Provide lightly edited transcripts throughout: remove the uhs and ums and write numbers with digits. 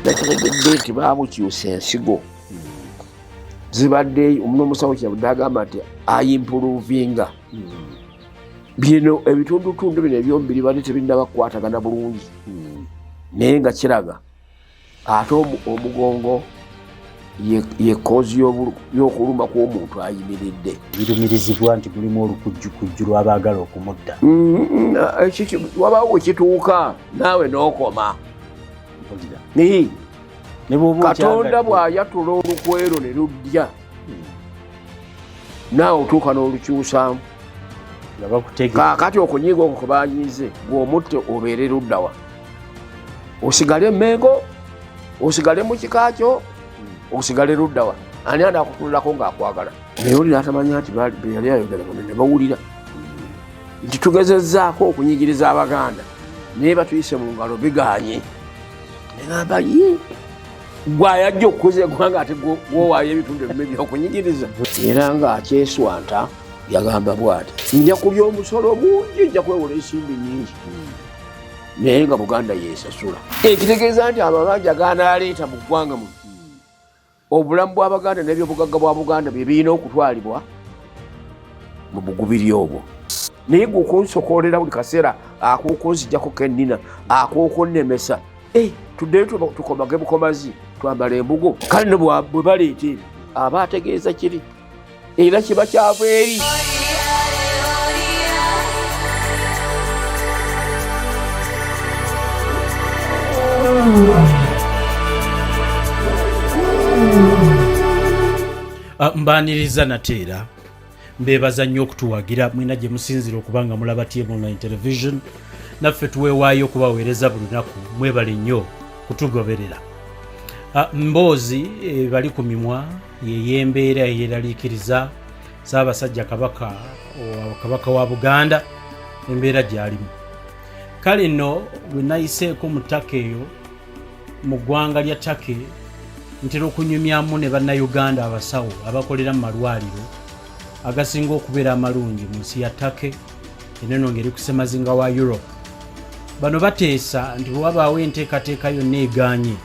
Nakitegedde nti baamukyusa ensigo zibadde omusawo kyabadde agamba nti ayimpuruvinga bino ebitundutundu bino ebyomubiri bali tebinnaba kukwatagana bulungi, naye nga kiraga ate omugongo ye kozi y'okuluma kw'omuntu ayimiridde. Birumirizibwa nti mulimu olukujjukujju lw'abaagala okumutta. Wabaawo wekituuka naawe n'okoma. Katonda bw'ayatula olukwero ne luddya, naawe otuuka n'olukyusaamu. Kaakati okunyiiga okwo kwe banyiize, gw'omutte obeere luddawa? Osigale Mengo, osigale mu kika kyo, osigale luddawa? Ani anaakutunulako ng'akwagala? Naye oli n'atamanya nti be yali ayogera bano ne bawulira nti tugezezzaako okunyigiriza Abaganda naye batuyise mu ngalo biganye. Negamba ye gwe ayajja okukuza eggwanga ate gwowaayo ebitundu ebimu ebyokunyigiriza. Era ng'akyeswanta yagamba bw'ati, nja kulya omusolo mungi, nja kwewola ensimbi nyingi, naye nga Buganda yesasula. Ekitegeeza nti amabanja ganaaleeta mu ggwanga muno, obulamu bw'Abaganda n'ebyobugagga bwa Buganda bye birina okutwalibwa mu bugubiri obwo. Naye gwe okunsokoolera buli kaseera ak'okunzijjako kennina, ak'okunnemesa, eh, tuddeyo tukomage bukomazi, twambala embugo. Kale no bwe baleeta ebyo aba ategeeza kiri era kiba kyava eri. Mbaniriza nate era mbeebaza nnyo okutuwagira mwena gye musinzira okuba nga mulaba TM Online Television. Naffe tuweewaayo okubaweereza buli lunaku, mwebale nnyo kutugoberera. Mboozi ebali ku mimwa yey'embeera eyeraliikiriza Ssaabasajja Kabaka, Kabaka wa Buganda, embeera gy'alimu. Kale nno bwe nayiseeko mu ttaka eyo mu ggwanga lya Turkey, ntera okunyumyamu ne Bannayuganda abasawo abakolera mu malwaliro agasinga okubeera amalungi mu nsi ya Turkey enono ng'eri ku ssemazinga wa Europe. Bano bateesa nti bwe wabaawo enteekateeka yonna egaanye,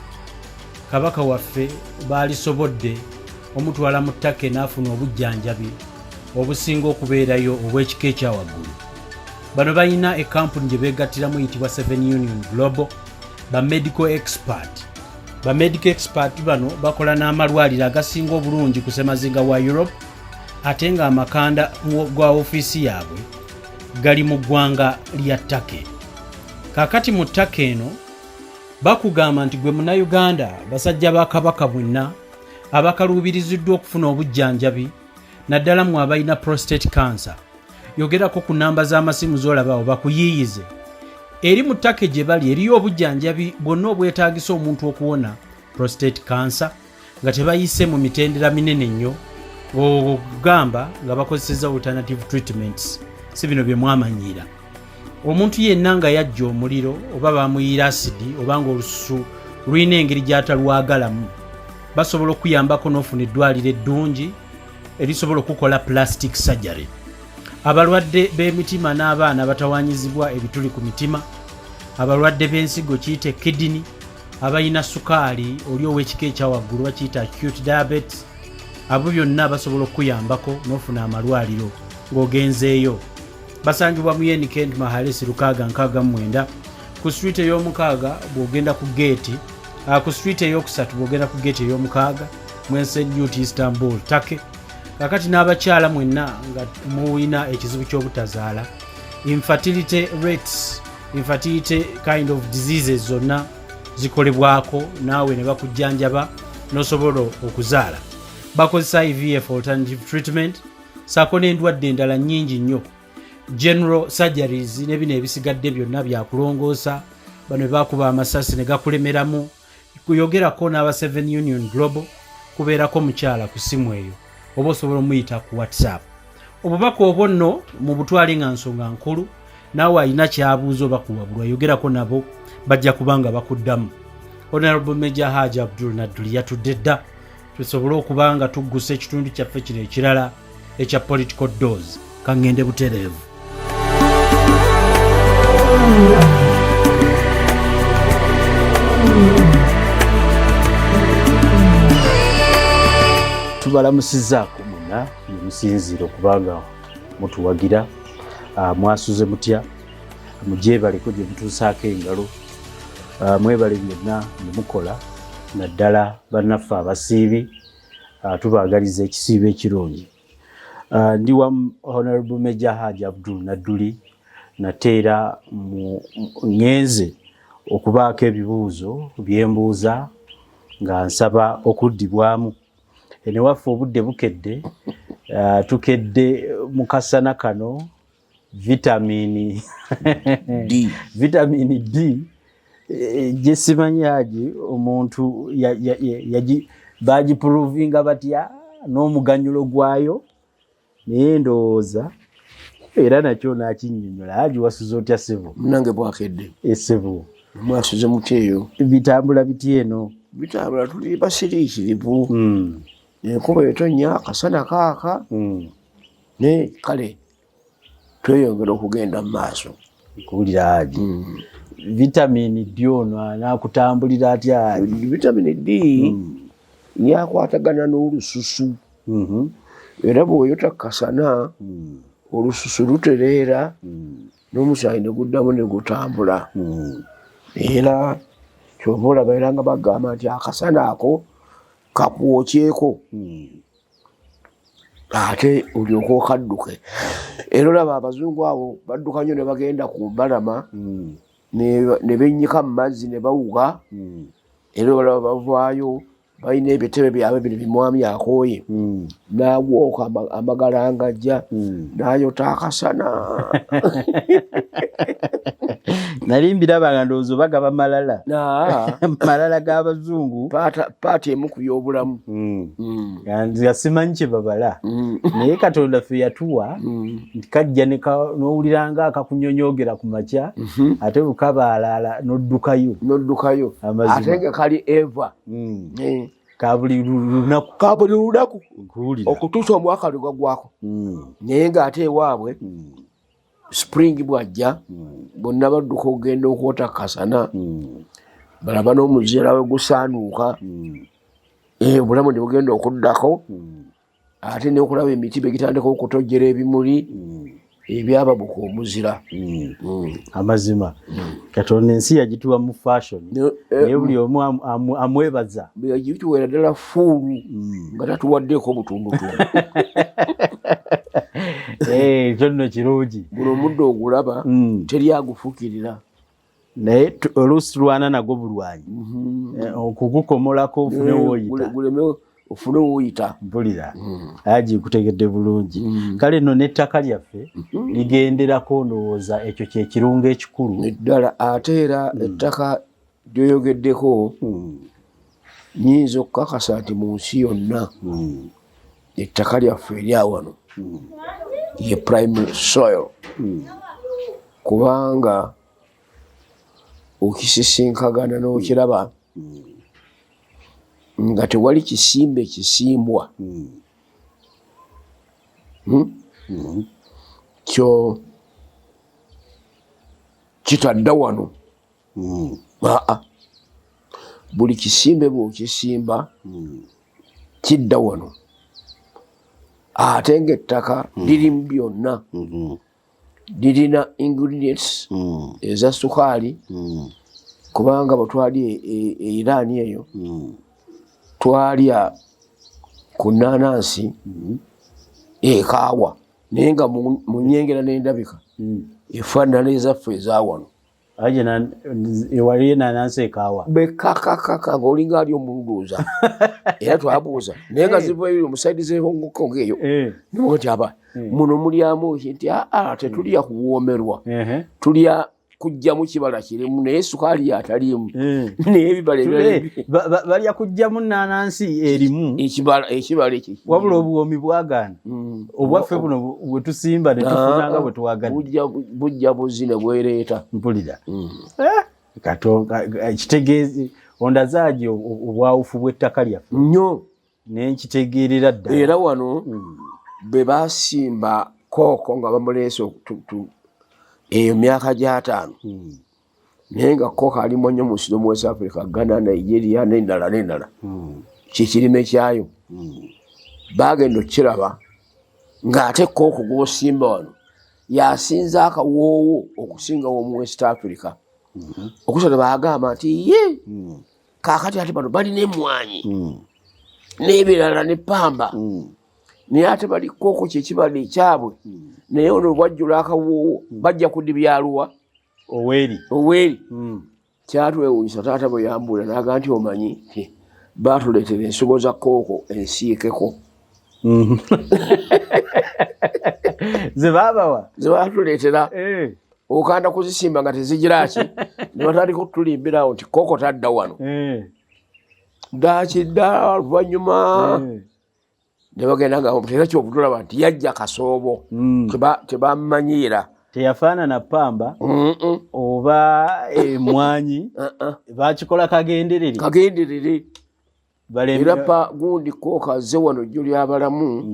Kabaka waffe baalisobodde omutwala mu Turkey n'afuna obujjanjabi obusinga okubeerayo obw'ekika ekya waggulu. Bano balina ekampuni gye beegattiramu eyitibwa Seven Union Global ba medical expert. Ba medical expert bano bakola n'amalwaliro agasinga obulungi ku ssemazinga wa Europe, ate ng'amakanda gwa ofiisi yaabwe gali mu ggwanga lya Turkey. Kaakati mu Turkey eno bakugamba nti gwe Munnayuganda, basajja ba Kabaka bwenna abakaluubiriziddwa okufuna obujjanjabi, naddala mmwe abalina prostate cancer, yogerako ku namba z'amasimu z'olabawo bakuyiiyize. Eri mu ttaka gye bali eriyo obujjanjabi bwonna obwetaagisa omuntu okuwona prostate cancer nga tebayise mu mitendera minene nnyo, ogamba nga bakozesezza alternative treatments, si bino bye mwamanyiira. Omuntu yenna nga yajja omuliro oba bamuyiira asidi oba nga olususu lulina engeri gy'atalwagalamu, basobola okuyambako n'ofuna eddwaliro eddungi erisobola okukola plastic surgery. Abalwadde b'emitima n'abaana abatawanyizibwa ebituli ku mitima, abalwadde b'ensigo kiyite kidney, abalina sukaali oli ow'ekika ekya waggulu bakiyita acute diabetes, abo byonna basobola okukuyambako n'ofuna amalwaliro ng'ogenzeeyo. Basangibwa mu Yeni Kent Mahalesi 669 ku street ey'omukaaga bw'ogenda ku geeti, ku street ey'okusatu bw'ogenda ku geeti ey'omukaaga mu Esenyurt, Istanbul, Turkey. Kakati n'abakyala mwenna nga mulina ekizibu ky'obutazaala, infertility rates, infertility kind of diseases zonna zikolebwako naawe ne bakujjanjaba n'osobola okuzaala. Bakozesa IVF alternative treatment saako n'endwadde endala nnyingi nnyo, general surgeries ne bino ebisigadde byonna byakulongoosa. Bano bakuba amasasi ne gakulemeramu, kuyogerako n'aba Seven Union Global, kubeerako mukyala ku ssimu eyo oba osobola omuyita ku WhatsApp. Obubaka obwo nno mu butwale nga nsonga nkulu, naawe alina kyabuuza oba kuwabulwa yogerako nabo, bajja kuba nga bakuddamu. Honorable Major Haji Abdul Nadduli yatudde dda tusobole okuba nga tuggusa ekitundu kyaffe kino ekirala ekya political doors. Kaŋŋende butereevu. Tubalamusizaako mwenna musinziira okubanga mutuwagira. Mwasuze mutya? Mugyebaleko gye mutuusaako engalo. Mwebale byonna byemukola, naddala bannaffe abasiibi. Tubaagaliza ekisiibo ekirungi. Ndi wa Honorable Major Haji Abdul Nadduli, nate era ŋŋenze okubaako ebibuuzo bye mbuuza nga nsaba okuddibwamu. Eno waffe obudde bukedde, tukedde mu kasana kano, vitamini D. Vitamini D gye simanyi Haji omuntu bagiprovinga batya n'omuganyulo gwayo, naye ndowooza era nakyo nakinnyonnyola. Haji, wasuze otya ssebo? Munange, bwakedde. Essebo. Mwasuze mutya eyo? Bitambula bitya eno? Bitambula, tuli basiriikirivu. Enkuba etonnya, akasana kaaka, naye kale tweyongera okugenda mu maaso. Nkuwulira Haji. Vitamini D ono anaakutambulira atya Haji? Vitamini D yakwatagana n'olususu, era bw'oyota kasana olususu lutereera n'omusaayi ne guddamu ne gutambula. Era kyova olaba era nga bagamba nti akasana ako kakwokyeko ate olyoke okadduke. Era olaba abazungu abo badduka nnyo ne bagenda ku mbalama ne bennyika mu mazzi ne bawuga. Era olaba bavaayo balina ebitebe byabwe bino bimwami akooye n'agwoka amagalangajja n'ayota akasana. Nali mbiraba nga ndowooza oba gaba malala malala g'abazungu. Paati emu ku byobulamu. Nga simanyi kye babala, naye Katonda ffe yatuwa nti kajja n'owulira nga akakunyonyoogera ku makya, ate bukabaalaala n'oddukayo. N'oddukayo, ate nga kali eva ka buli lunaku. Ka buli lunaku okutuusa omwaka lwe gwagwako. Naye ng'ate ewaabwe spring bw'ajja bonna badduka okugenda okwota kasana, balaba n'omuzeera we gusaanuuka, obulamu ne bugenda okuddako, ate n'okulaba emiti bwe gitandika okutojjera ebimuli ebyababuka omuzira. Amazima, Katonda ensi yagituwa mu fashion, naye buli omu amwebaza. Yagituweera ddala full nga tatuwaddeeko obutundutundu. Ekyo nno kirungi. Guno omuddo ogulaba, teri agufukirira. Naye oluusi tulwana nagwo bulwanyi okugukomolako ofune wooyita. Guleme ofune wooyita. Mpulira Haji, nkutegedde bulungi. Kale nno n'ettaka lyaffe ligenderako, ndowooza ekyo kyekirungo ekikulu. Ddala, ate era ettaka lyoyogeddeko, nyinza okukakasa nti mu nsi yonna ettaka lyaffe eryawano ye prime soil, kubanga okisisinkagana n'okiraba nga tewali kisimbe kisimbwa kyo kitadda wano. Aa, buli kisimbe bw'okisimba kidda wano, ate ng'ettaka lirimu byonna, lirina ingredients eza sukaali, kubanga bwe twali e Iran eyo twalya ku nanansi ekaawa, naye nga mu nyengera n'endabika efaanana ezaffe ezawano. Ewali enanansi ekaawa? Bekakakaka ngaolinga ali omululuuza. Era twabuuza, naye nga ziva eyo mu side z'e Hong Kong eyo, nimuga nti aba muno mulyamu ki? Nti aa, tetulya kuwoomerwa, tulya kujjamu kibala kirimu, naye sukaali yataliimu, naye ebibala ebirala. Balya kujjamu nanansi erimu. Ekibala ekibala ekyo. Wabula obuwoomi bwagaana. Obwaffe buno bwe tusimba ne tufuna nga bwe twagadde. Bujja buzi ne bwereeta. Mpulira. Katonda kitegeeza ondazaagi obwawufu bw'ettaka lyaffe. Nnyo. Nenkitegeerera ddala. Era wano bwe basimba. Kooko nga bamuleese eyo myaka gy'ataano, naye nga kooko alimu nnyo mu nsi z'omu West Africa, Ghana, Nigeria n'endala n'endala, kyekirime kyayo. Bagenda okukiraba ng'ate kooko gw'osimba wano yasinza akawoowo okusinga w'omu West Africa. Okusooka bagamba nti ye kaakati ate bano balina emmwanyi n'ebirala ne pamba, naye ate bali kooko kyekibala ekyabwe, naye ono bwajjula akawoowo bajja kudibyaluwa oweeri oweeri. Kyatwewuunyisa taata bwe yambuula n'aga nti omanyi baatuleetera ensigo za kooko ensiikeko. Ze baabawa? Ze baatuleetera, okanda kuzisimba nga tezigiraki, ne batandika okutulimbirawo nti kooko tadda wano. Ddaaki dda oluvannyuma ne bagenda nga era kyobutulaba nti yajja kasoobo, tebamanyiira. Teyafaanana pamba oba emwanyi. Uh-uh. Bakikola kagenderere. Kagenderere. Era pa gundi kooko azze wano jjo lyabalamu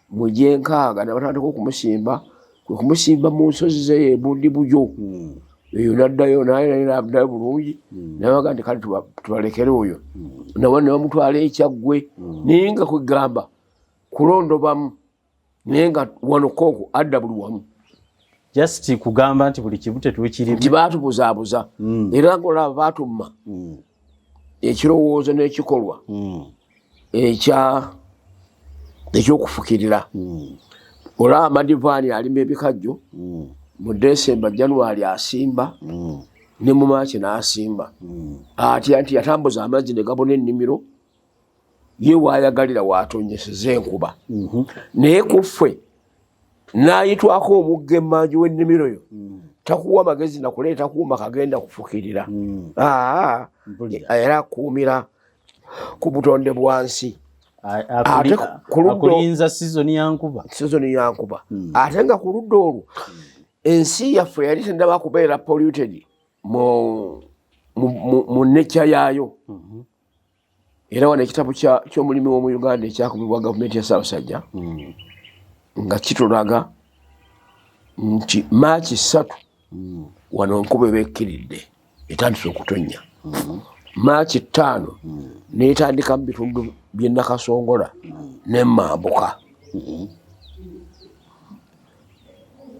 mu gyenkaaga ne batandika okumusimba, kwe kumusimba mu nsozi ze ebundi bujo eyo, naddayo naye naddayo bulungi, nabaga nti kale tubalekere oyo, nawe ne bamutwala ekyaggwe, naye nga kwegamba kulondobamu, naye nga wano kooko adda buli wamu. Just kugamba nti buli kimu tetukirime. Nti baatubuzaabuza, era ngaolaba baatumma ekirowoozo n'ekikolwa ekyokufukirira. Olaba Madivaani alima ebikajjo mu Desemba, January asimba, ne mu Maaki n'asimba, atya nti yatambuza amazzi ne gabona ennimiro ye waayagalira waatonyeseza enkuba. Naye ku ffe n'ayitwako omugga emmanju w'ennimiro yo, takuwa magezi nakuleeta kuuma kagenda kufukirira. Era akuumira ku butonde bwa nsi. Ate ku ludda- Akulinza sizoni ya nkuba. Sizoni ya nkuba. Ate nga ku ludda olwo ensi yaffe yali tendaba kubeera polluted mu nature yaayo. Era wano ekitabo ky'omulimi w'omu Uganda ekyakubibwa gavumenti ya Ssaabasajja nga kitulaga nti Maaki 3 wano enkuba eba ekkiridde, etandise okutonnya. Maaki 5 n'etandika mu bitundu by'e Nakasongola n'emmambuka,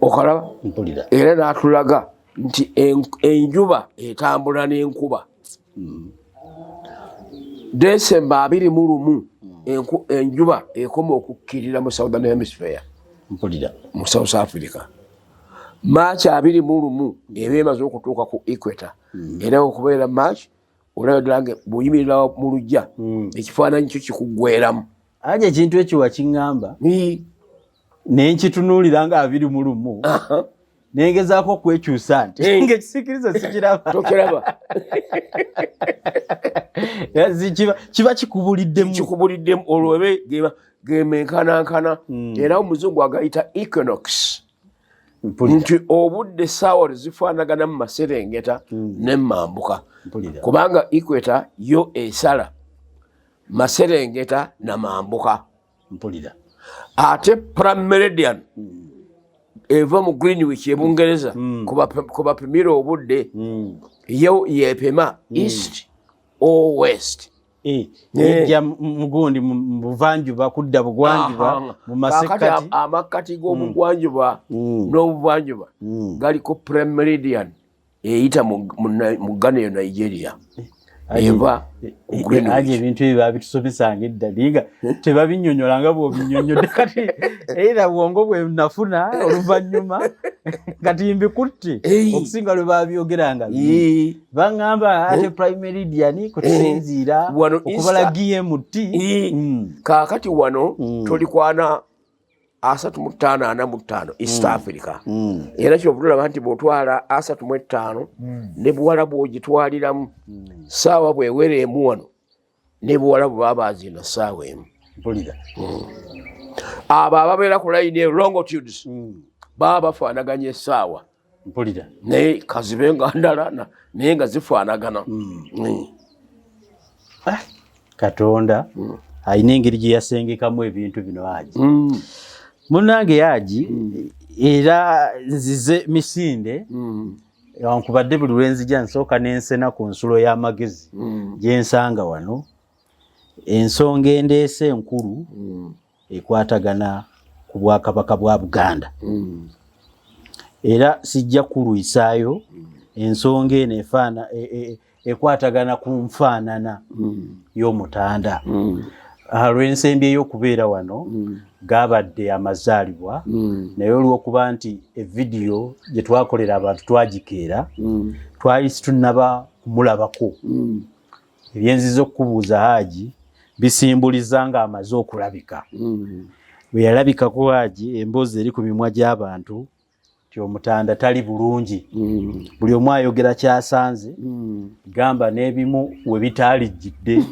okalaba? Mpulira. Era n'atulaga nti enjuba etambula n'enkuba. Desemba 21 enjuba ekoma okukkirira mu Southern Hemisphere, Mpulira. mu South Africa. Maaki 21 eba emaze okutuuka ku equator. Era okubeera Maaki, olaba ddala nga bw'oyimirira mu luggya, ekifaananyi kyo kikuggweramu. Aje ekintu ekyo wakiŋŋamba nenkitunuulira nga 21, nengezaako okwekyusa nti ngaekisikiriza sikiraba. Tokiraba. Kiba kikubuliddemu. Kikubuliddemu, olwo ebe gemenkanankana. Era omuzungu agayita equinox, nti obudde essaawa tezifaanagana mu maserengeta n'emmambuka, kubanga equator yo esala maserengeta na mambuka. Ate prime meridian eva mu Greenwich e Bungereza, kubapimira obudde, yo yepima east or west. Ejja mugundi mu buvanjuba kudda bugwanjuba mu Kaakati masekkati. Amakkati g'obugwanjuba n'obuvanjuba galiko prime meridian eyita mu Ghana eyo, Nigeria, eva ku Greenwich. Aje ebintu ebyo babitusomesanga edda, naye nga tebabinyonyola nga bw'obinyonyodde kati. Era bwongo bwe nafuna oluvannyuma kati mbikutte okusinga lwe babyogeranga. Baŋŋamba ate prime meridian kutusinziira Wano okubala GMT. Kaakati wano tolikwana 35, 45 East Africa. Era kyova olaba nti bw'otwala 35 ne buwala bw'ogitwaliramu, saawa bwewera emu wano ne buwala bwe baba bazina saawa emu. Mpulira. Abo ababeera ku layini eyo, longitudes, baba bafaanaganya essaawa. Naye kazibe nga ndala naye nga zifaanagana. Ah, Katonda alina engeri gye yasengekamu ebintu bino aje. Munnange Haji, era nzize misinde, wankubadde buli lwenzija nsooka n'ensena ku nsulo y'amagezi gyensanga wano. Ensonga endeese enkulu ekwatagana ku Bwakabaka bwa Buganda, era sijja kulwisaayo ensonga eno efaana ekwatagana ku nfaanana y'Omutanda. Lwensembyeyo okubeera wano gabadde amazaalibwa, naye olw'okuba nti evidiyo gye twakolera abantu twagikeera, twali situnnaba kumulabako. Ebyenziza okukubuuza Haji bisimbuliza nga amaze okulabika. Bwe yalabikako Haji, emboozi eri ku mimwa gy'abantu nti Omutanda tali bulungi. Buli omu ayogera kyasanze, gamba n'ebimu we bitaalijjidde,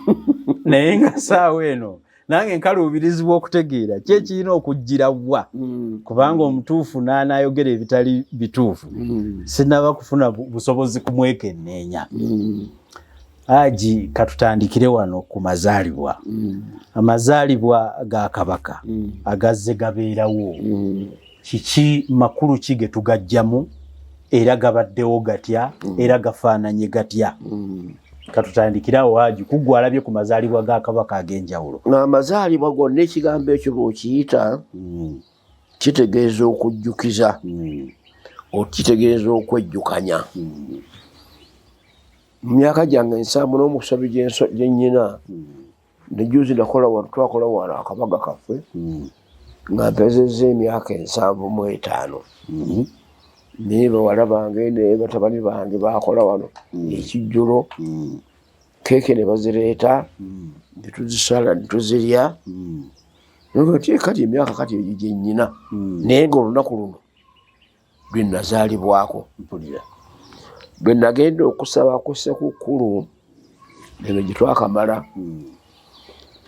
naye nga saawa eno nange nkaluubirizibwa okutegeera ki ekirina okujjira wa, kubanga omutuufu n'anaayogera ebitali bituufu sinaba kufuna busobozi kumwekenneenya. Haji, katutandikire wano ku mazaalibwa, amazaalibwa ga Kabaka agazze gabeerawo. Kiki, makulu ki ge tugajjamu, era gabaddewo gatya, era gafaananye gatya? Katutandikire awo Haji, kuggwe alabye ku mazaalibwa ga Kabaka ag'enjawulo. Amazaalibwa gonna, ekigambo ekyo bw'okiyita kitegeeza okujjukiza, okitegeeza okwejjukanya. Mu myaka gyange 77 gye nnyina, ne juzi nakola wano, twakola wano akabaga kaffe nga mpezezza emyaka 75, naye bawala bange ne batabani bange bakola wano ekijjulo, keeke ne bazireeta ne tuzisala ne tuzirya. Nti kati emyaka kati egyo gye nnyina, naye nga olunaku luno lwe nazaalibwako, Mpulira. bwe nagenda okusaba ku Ssekukkulu eno gye twakamala,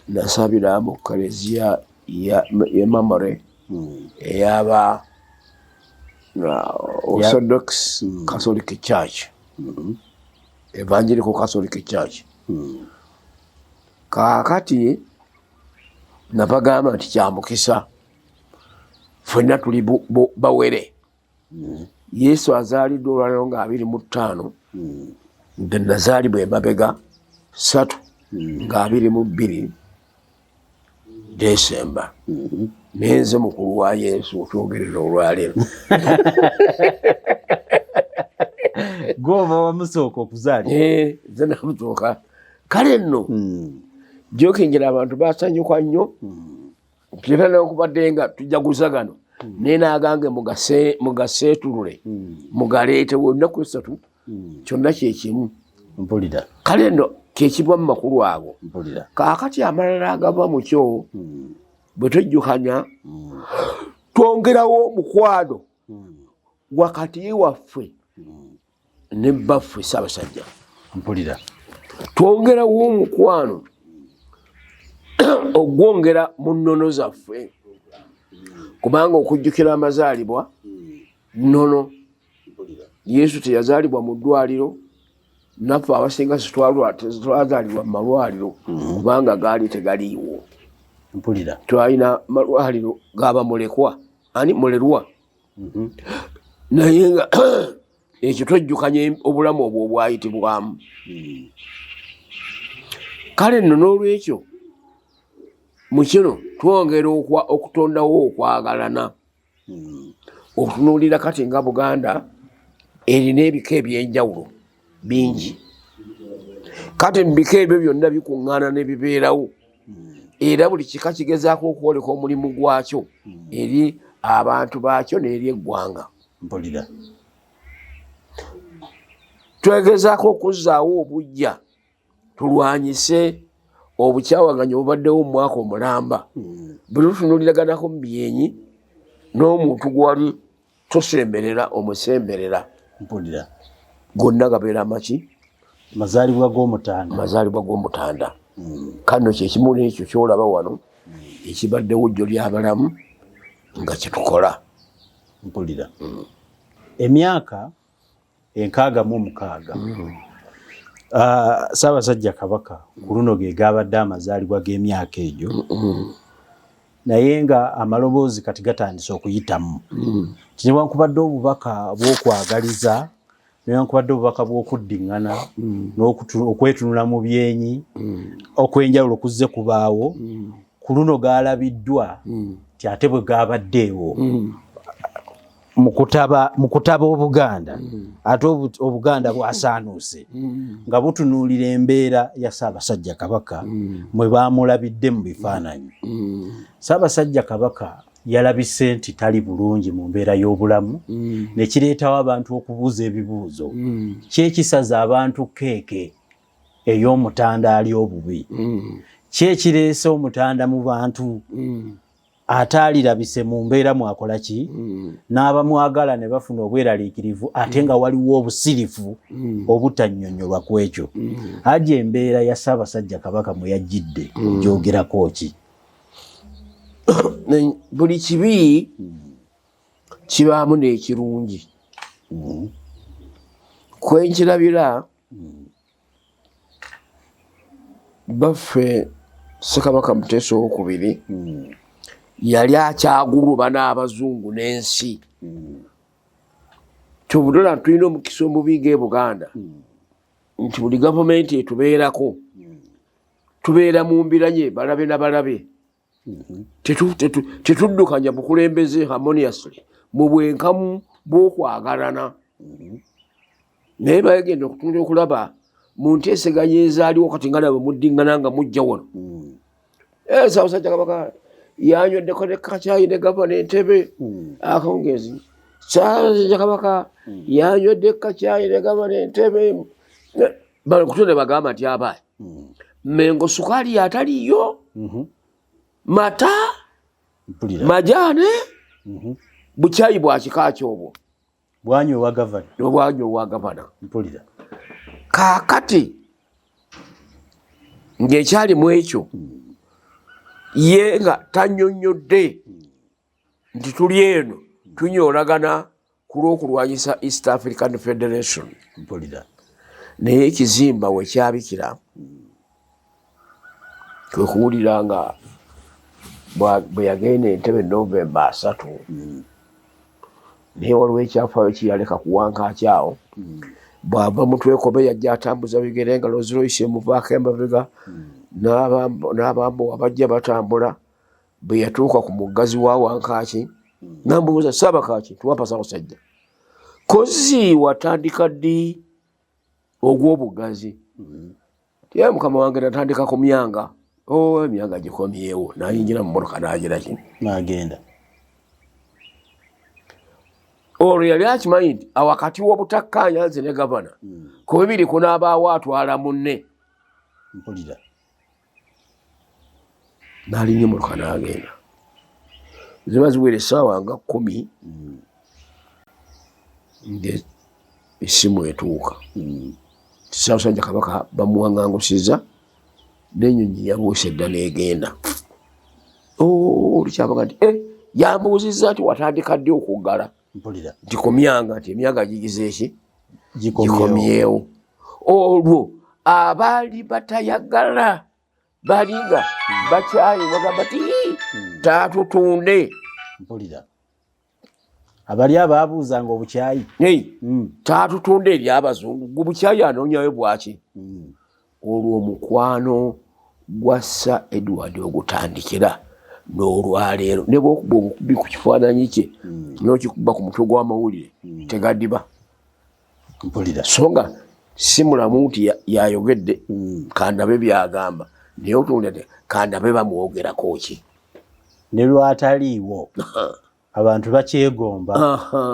nasabira mu kaleziya ya Mamore eyaba Orthodox Catholic Church, Evangelical Catholic Church. Kaakati nabagamba nti kyamukisa ffenna tuli bawere. Yesu azaaliddwa olwaleero nga 25, nga nazaalibwa emabega 3 nga 22 Desemba, naye nze mukulu wa Yesu otwogerera olwaleero. Gwoba wamusooka okuzaalibwa? Eh, nze namusooka. Kale nno jokingera abantu basanyuka nnyo era newankubadde nga tujaguza gano, naye nagange mugaseetulule, mugaleetewo ennaku 3, kyonna kyekimu. Mpulira. Kale nno kyekibwa mu makulu ago. Mpulira. Kaakati amalala agava mu kyo, bwe twejjukanya twongerawo omukwano wakati waffe ne bbaffe Ssaabasajja. Mpulira. Twongerawo omukwano ogwongera mu nnono zaffe, kubanga okujjukira amazaalibwa nnono. Yesu teyazaalibwa mu ddwaliro, naffe abasinga tetwazaalibwa mu malwaliro, kubanga gaali tegaliiwo. Mpulira. Twalina malwaliro gabamulekwa ani mulerwa, naye nga ekyo twejjukanya obulamu obwo obwayitibwamu. Kale nno n'olwekyo mu kino twongera okutondawo okwagalana. Otunuulira kati nga Buganda erina ebika ebyenjawulo bingi, kati mu bika ebyo byonna bikuŋŋaana ne bibeerawo, era buli kika kigezaako okwoleka omulimu gwakyo eri abantu baakyo n'eri eggwanga. Mpulira. Twegezaako okuzzaawo obujja, tulwanyise obukyawaganyi obubaddewo mu mwaka omulamba. Bwe tutunuuliraganako mu byenyi n'omuntu gwali tosemberera omusemberera. Mpulira. Gonna gabeera maki? Mazaalibwa g'Omutanda. Mazaalibwa g'Omutanda. Kano kyekimu n'ekyo kyolaba wano ekibaddewo jjo ly'abalamu nga kyetukola. Mpulira. Emyaka 66, Ssaabasajja Kabaka ku luno ge gabadde amazaalibwa g'emyaka egyo. Naye nga amaloboozi kati gatandise okuyitamu nti newankubadde obubaka bw'okwagaliza, newankubadde obubaka bw'okuddiŋŋana n'okwetunula mu byenyi okwenjawulo kuzze kubaawo, ku luno gaalabiddwa nti ate bwe gaabaddeewo mu kutaba Obuganda, ate Obuganda bwasaanuuse nga butunuulira embeera ya Ssaabasajja Kabaka mwe baamulabidde mu bifaananyi. Ssaabasajja Kabaka yalabise nti tali bulungi mu mbeera y'obulamu, ne kireetawo abantu okubuuza ebibuuzo. Kyekisaza abantu keeke ey'omutanda ali obubi? Ki ekireese omutanda mu bantu ataalirabise mu mbeera mwakola ki? N'abamwagala ne bafuna obweraliikirivu, ate nga waliwo obusirifu obutannyonnyolwa ku ekyo. Haji, embeera ya Ssaabasajja Kabaka mwe yajjidde ogyogerako ki? Buli kibi kibaamu n'ekirungi. Kwenkirabira baffe Ssekabaka Muteesa Owokubiri yali akyaguluba n'abazungu n'ensi. Kyobudala tulina omukisa omubi ng'e Buganda nti buli gavumenti etubeerako tubeera mu mbiranye, balabe na balabe. Tetuddukanya bukulembeze harmoniously mu bwenkamu bw'okwagalana. Naye bagenda okutunula okulaba mu nteeseganya ezaaliwo kati nga nabwe muddiŋŋana nga mujja wano. Ssaabasajja Kabaka yanyweddeko ne kacaayi ne gavana Entebe akawungeezi. Ssaabasajja Kabaka yanywedde kacaayi ne gavana Entebe. Balokutule ne bagamba nti abaayi Mengo sukaali yataliyo, mata, majaane, bukyayi bwa kika kyobwo. Bwanywa owa gavana. Obwanywa owa gavana. Mpulira. Kaakati ng'ekyali mu ekyo ye nga tannyonnyodde nti tuli eno tunyoolagana ku lw'okulwanyisa East African Federation. Mpulira. Naye ekizimba we kyabikira kwe kuwulira nga bwe yagenda Entebe Novemba 3. Naye waliwo ekyafaayo kiyaleka kuwankaaki awo. Bw'ava mutwekobe yajja atambuza bigere nga Rolls Royce emuvaako emabega n'abambowa bajja batambula. Bwe yatuuka ku muggazi wa Wankaaki nambuuza, "Saabakaaki tiwampa Ssaabasajja kozi watandika ddi ogw'obuggazi?" Ye mukama wange natandika ku myanga. O emyanga gikomyewo. Nayingira mu motoka nagira ki? Nagenda. Olwo yali akimanyi nti awakati w'obutakkaanya nze ne gavana ku bibiri kunaabaawo atwala munne. Mpulira. N'alinnya emotoka n'agenda. Ziba ziwera essaawa nga 10 nge essimu etuuka, Ssaabasajja Kabaka bamuwaŋŋangusiza n'ennyonyi yabuuse dda n'egenda. Olukyabaga nti eh, yambuuzizza nti watandika ddi okuggala? Mpulira. Nti komyanga, nti emyanga gigize eki? Gikomyewo. Gikomyewo. Olwo abaali batayagala balinga bakyayi bagamba ti taatutunde. Mpulira. Abali abaabuuzanga obukyayi. Hey, taatutunde eri abazungu, gwe bukyayi anoonyayo bwaki? Olwo omukwano gwa Sir Edward ogutandikira n'olwaleero ne bwokuba obukubi ku kifaananyi kye n'okikuba ku mutwe gw'amawulire tegadiba. Mpulira. So nga si mulamu nti yayogedde kandabe byagamba, naye otuwulira nti kandabe bamwogerako ki. Ne lwataliiwo abantu bakyegomba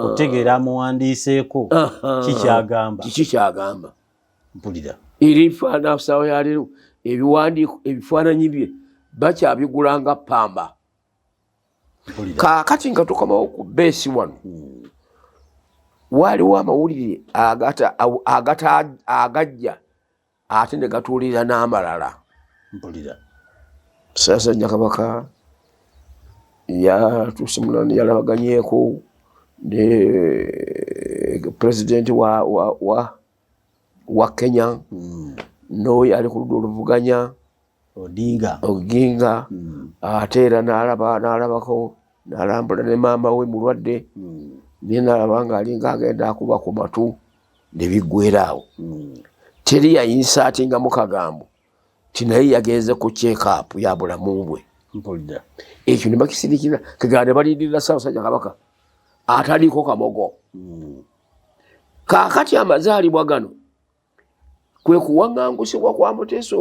okutegeera amuwandiiseeko kikyagamba. Kiki kyagamba. Mpulira. Era ebifaanansawo yaleero ebiwandiiko ebifaananyi bye bakyabigulanga pamba. Mpulira. Kaakati nga tukomawo ku beesi wano, waliwo amawulire agajja ate ne gatuulira n'amalala. Mpulira. Ssaabasajja Kabaka yatuuse munani yalabaganyeeko ne pulezidenti wa Kenya n'oyo ali ku ludda oluvuganya. Odinga, Oginga. Ate era n'alabako, n'alambula ne maama we mulwadde, naye n'alaba ng'alinga agenda akuba ku matu, ne biggweera awo. Teri yayinsertingamu kagambo ti naye yagenze ku check-up ya bulamu bwe. Mpulira. Ekyo ne bakisirikira, kegala ne balindirira Ssaabasajja Kabaka ataliiko kamogo. Kaakati amazaalibwa gano kwe kuwaŋŋangusibwa kwa Muteesa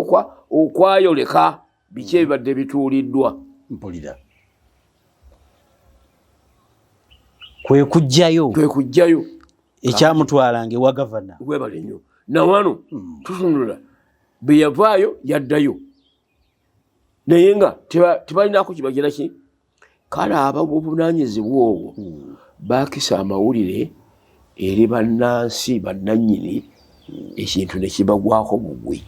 okwayoleka biki ebibadde bituuliddwa. Mpulira, kwe kujjayo. Kwe kujjayo ekyamutwalanga ewa gavana. Webale nnyo. Nawano tutunula bwe yavaayo yaddayo, naye nga tebalinako kibagira ki. Kale ab'obuvunaanyizibwa obwo baakisa amawulire eri bannansi bannannyini, ekintu ne kibagwako bugwi.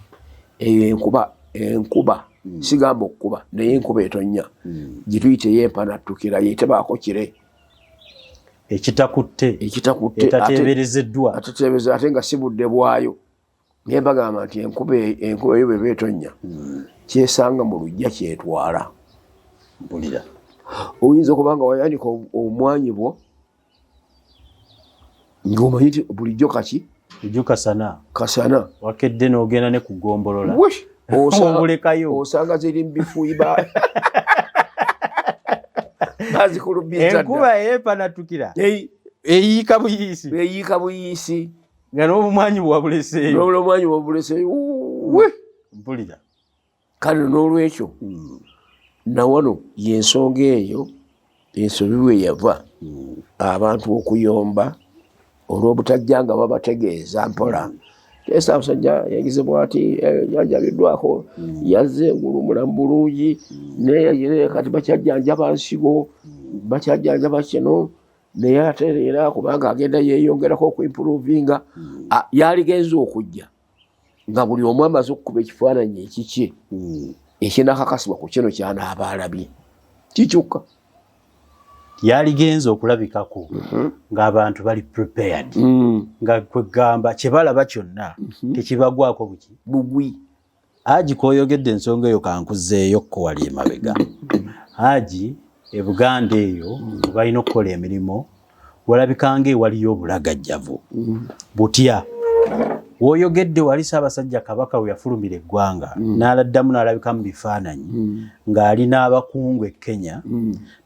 Eyo enkuba, sigamba okukuba, naye enkuba etonnya gye tuyita ey'empanattukira, yetebaako kire. Ekitakutte. Ekitakutte. Etateeberezeddwa. Atateebereza, ate nga si budde bwayo. Naye bagamba nti enkuba eyo bweba etonnya, kyesanga mu luggya kyetwala. Mpulira. Oyinza okuba nga wayanika obumwanyi bwo ng'omanyi nti bulijjo kaki. Bulijjo kasana. Kasana. Wakedde n'ogenda ne ku ggombolola. Wush! Obulekayo. Osanga ziri mu bifuyi, bazikulubiza dda. Enkuba ey'empanatukira eyiika buyiisi. Eyiika buyiisi. Nga n'obumwanyi bwabuleseeyo. N'obumwanyi bwabuleseeyo. We! Mpulira. Kale n'olwekyo nawano y'ensonga eyo ensobi bwe yava, abantu okuyomba olw'obutajja nga babategeeza mpola. Ssaabasajja yagize bwati, janjabiddwako, yazze engulu mulamu bulungi, naye kati bakyajjanjaba nsigo, bakyajjanjaba kino, naye ate era kubanga agenda yeeyongerako okuimprovinga. Yaligenze okujja nga buli omu amaze okukuba ekifaananyi ekikye ekinakakasibwa ku kino kyanaaba alabye kikyukka. Yaligenze okulabikako ng'abantu bali prepared, nga kwegamba kyebalaba kyonna tekibagwako buki. Bugwi. Haji, koyogedde ensonga eyo, kankuzeeyo ko wali emabega. Haji, e Buganda eyo balina okukola emirimu, walabikanga ewaliyo obulagajjavu butya? Woyogedde wali Ssaabasajja Kabaka we yafulumira eggwanga, n'aladdamu n'alabika mu bifaananyi ng'ali n'abakungu e Kenya.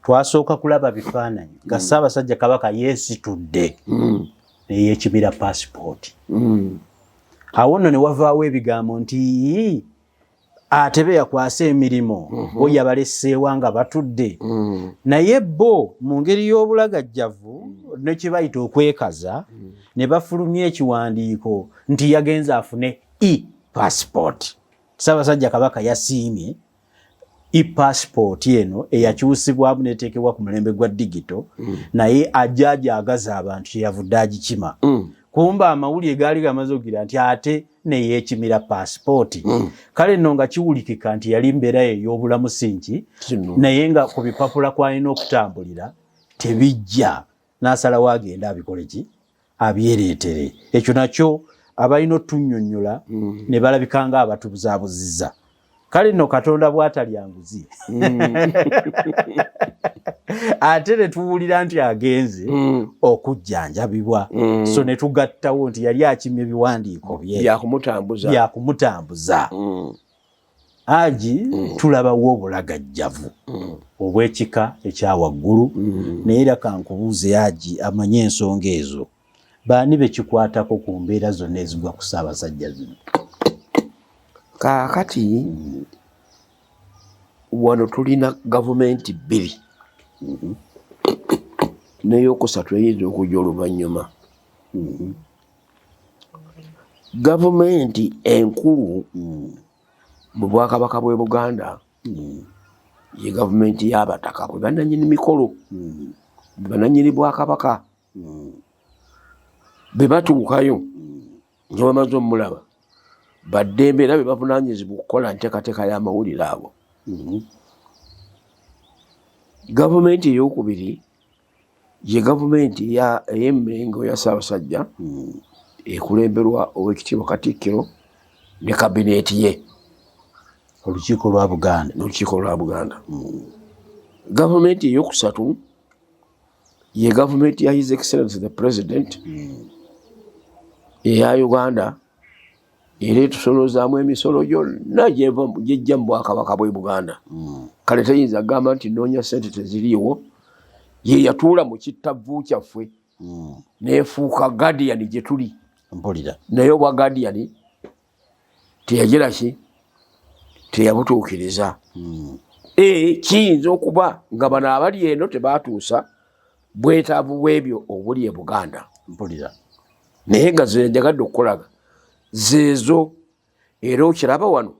Twasooka kulaba bifaananyi nga Ssaabasajja Kabaka yeesitudde neyeekimira paasipooti. Awo nno ne wavaawo ebigambo nti, "Ii, ate be yakwasa emirimu bo yabaleseewa nga batudde." Naye bo mu ngeri y'obulagajjavu ne kye bayita okwekaza, ne bafulumya ekiwandiiko nti yagenze afune e passport. Ssaabasajja Kabaka yasiimye e-passport eno eyakyusibwamu neteekebwa ku mulembe gwa digital, naye ajja agyagaza abantu, kyeyavudde agikima. Kumba amawulire gaali gamaze okugira nti ate neyeekimira paasipooti. Kale nno nga kiwulikika nti yali mbeera ye ey'obulamu si nki, naye nga ku bipapula kwalina okutambulira tebijja, n'asalawo agende abikole ki, abyereetere. Ekyo nakyo abalina otunnyonnyola ne balabika nga abatubuzaabuziza. Kale nno Katonda bw'atalya nguzi, ate ne tuwulira nti agenze okujjanjabibwa, so ne tugattawo nti yali akimye ebiwandiiko bye byakumutambuza. Byakumutambuza. Haji, tulabawo obulagajjavu obw'ekika ekyawaggulu. Naye era kankubuuze, Haji, amanye ensonga ezo, baani bekikwatako ku mbeera zonna ezigwa ku Ssaabasajja zino? Kaakati wano tulina gavumenti bbiri n'eyokusatu eyinza okujja oluvannyuma. Gavumenti enkulu mu bwakabaka bw'e Buganda ye gavumenti y'abataka, bwe bannannyini mikolo, bwe bannannyini bwakabaka. Bwe batuukayo nga bamaze omulaba, baddembe era be bavunaanyizibwa okukola nteekateeka y'amawulire ago. Gavumenti eyokubiri ye gavumenti ey'Emmengo ya Ssaabasajja, ekulemberwa Oweekitiibwa Katikkiro ne kabineeti ye. Olukiiko lwa Buganda. Olukiiko lwa Buganda. Gavumenti eyokusatu ye gavumenti ya His Excellency the President eya Uganda, era etusolozaamu emisolo gyonna gyejja mu bwakabaka bw'e Buganda. Kale teyinza kugamba nti noonya ssente teziriiwo. Ye yatuula mu kittavvu kyaffe neefuuka guardian gye tuli. Mpulira. Naye obwa guardian teyagira ki, teyabutuukiriza. Kiyinza okuba nga bano abali eno tebaatuusa bwetaavu bw'ebyo obuli e Buganda. Mpulira. Naye nga ze njagadde okukolaga zeezo, era okiraba wano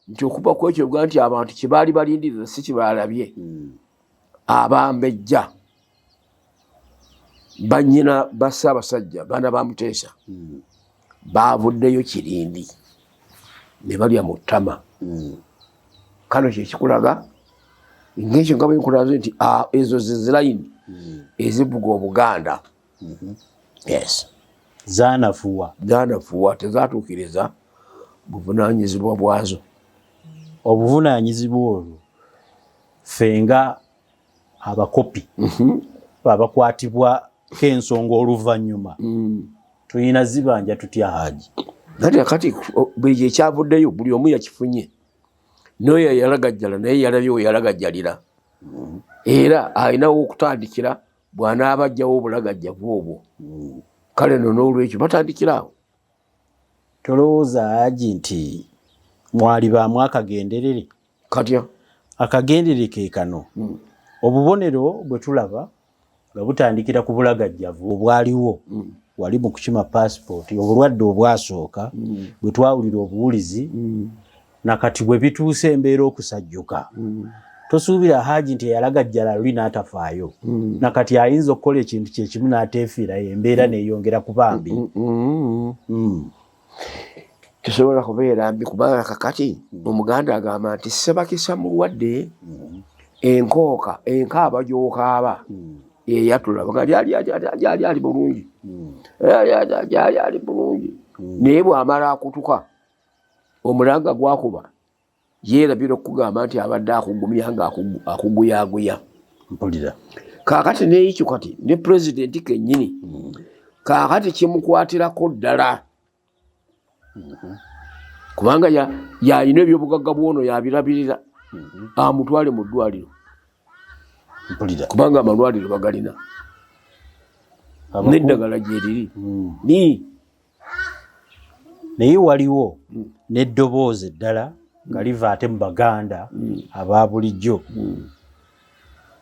nti okuba kwekyo ga nti abantu kyebaali balindirira si kyebalabye. Abambejja bannyina ba Ssaabasajja, baana ba Muteesa, baavuddeyo kirindi ne balya mu ttama. Kano kyekikulaga ng'ekyo nga bwenkulaze nti ezo ze zilayini ezivuga Obuganda. Yes. Zaanafuwa. Zaanafuwa, tezaatuukiriza buvunaanyizibwa bwazo. Obuvunaanyizibwa olwo ffe nga abakopi abakwatibwako ensonga oluvannyuma tulina zibanja tutya, Haji? Nati kati buli kyekyavuddeyo buli omu yakifunye, n'oyo yalagajjala naye yalabye we yalagajjalira, era alinawo okutandikira bw'anaaba ajjawo obulagajjavu obwo. Kale no n'olwekyo batandikira awo. Tolowooza, Haji, nti mwali baamu akagenderere? Katya? Akagenderere ke kano: obubonero bwe tulaba nga butandikira ku bulagajjavu obwaliwo wali mu kukima paasipooti, obulwadde obwasooka bwe twawulira obuwulizi, nakati bwe bituuse embeera okusajjuka, tosuubira, Haji, nti eyalagajjala luli n'atafaayo nakati ayinza okukola ekintu kyekimu n'ateefiirayo, embeera neeyongera kuba mbi? Tesobola kubeera mbi, kubanga kakati Omuganda agamba nti sebakisa mulwadde, enkooka enkaaba gy'okaaba eyatula gyali ali bulungi, gyali ali bulungi, naye bw'amala akutuka omulanga gwakuba yeerabira okukugamba nti abadde akugumya nga akuguyaguya. Mpulira. Kaakati neekyo kati ne pulezidenti kennyini kaakati kimukwatirako ddala, kubanga yalina ebyobugagga bwono yabirabirira, amutwale mu ddwaliro. Mpulira. Kubanga amalwaliro bagalina n'eddagala gyeriri ni. Naye waliwo n'eddoboozi eddala nga liva ate mu Baganda aba bulijjo.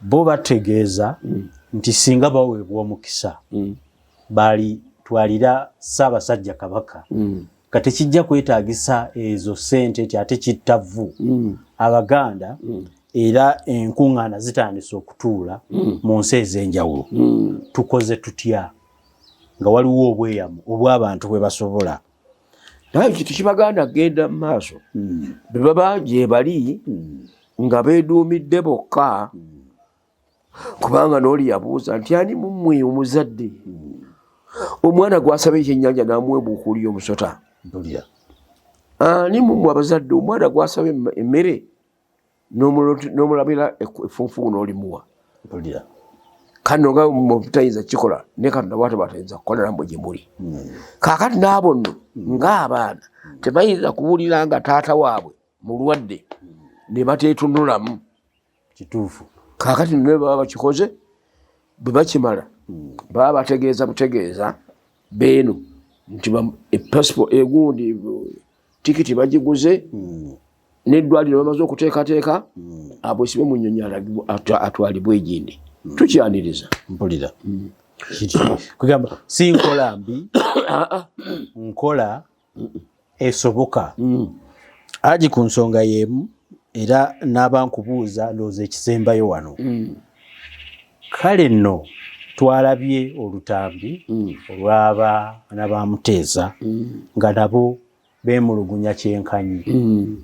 Bo bategeeza nti singa baweebwa omukisa baalitwalira Ssaabasajja Kabaka, nga tekijja kwetaagisa ezo ssente ti ate kittavu Abaganda. Era enkuŋŋaana zitandise okutuula mu nsi ez'enjawulo. Tukoze tutya nga waliwo obweyamu obw'abantu bwe basobola? Naye kintu kibaganda genda mu maaso, bwe baba gye bali nga beeduumidde bokka, kubanga n'oli yabuuza nti ani mummwe omuzadde omwana gwasaba ekyennyanja n'amuwa ebuukuuli y'omusota? Mpulira. Ani mummwe abazadde omwana gwasaba emmere n'omulabira effunfugu n'olimuwa? Mpulira. Kano nga mutayinza kikola, ne Katonda bwatyo batayinza kukola nammwe gye muli. Kaakati n'abo nno ng'abaana tebayinza kuwulira nga taata waabwe mulwadde ne bateetunulamu. Kituufu. Kaakati nno baba bakikoze, bwe bakimala baba bategeeza butegeeza beeno nti epasipo egundi tikiti bagiguze n'eddwaliro bamaze okuteekateeka, abwesibe mu nnyonyi atwalibwe egindi. Tukyaniriza. Mpulira. Kugamba si nkola mbi, nkola esoboka. Aji ku nsonga y'emu era n'aba nkubuuza, ndowooza ekisembayo wano. Kale nno twalabye olutambi olw'abaana ba Muteesa nga nabo beemulugunya kyenkanyi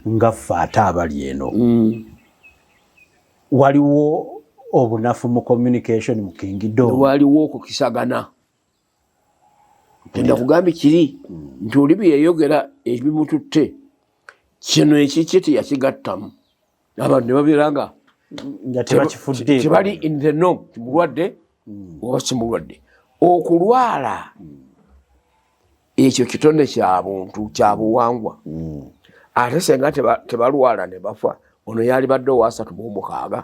nga ffe ate abali eno. Waliwo obunafu mu communication mu kingdom? Waliwo okukisagana. Enda kugambye kiri nti oli bye yayogera ebimututte. Kino ekiki teyakigattamu, abantu ne babeera nga nga tebakifudde, tebali in the know mulwadde oba si mulwadde. Okulwala ekyo kitonde kya buntu, kya buwangwa. Ate senga tebalwala ne bafa, ono yalibadde owa 36.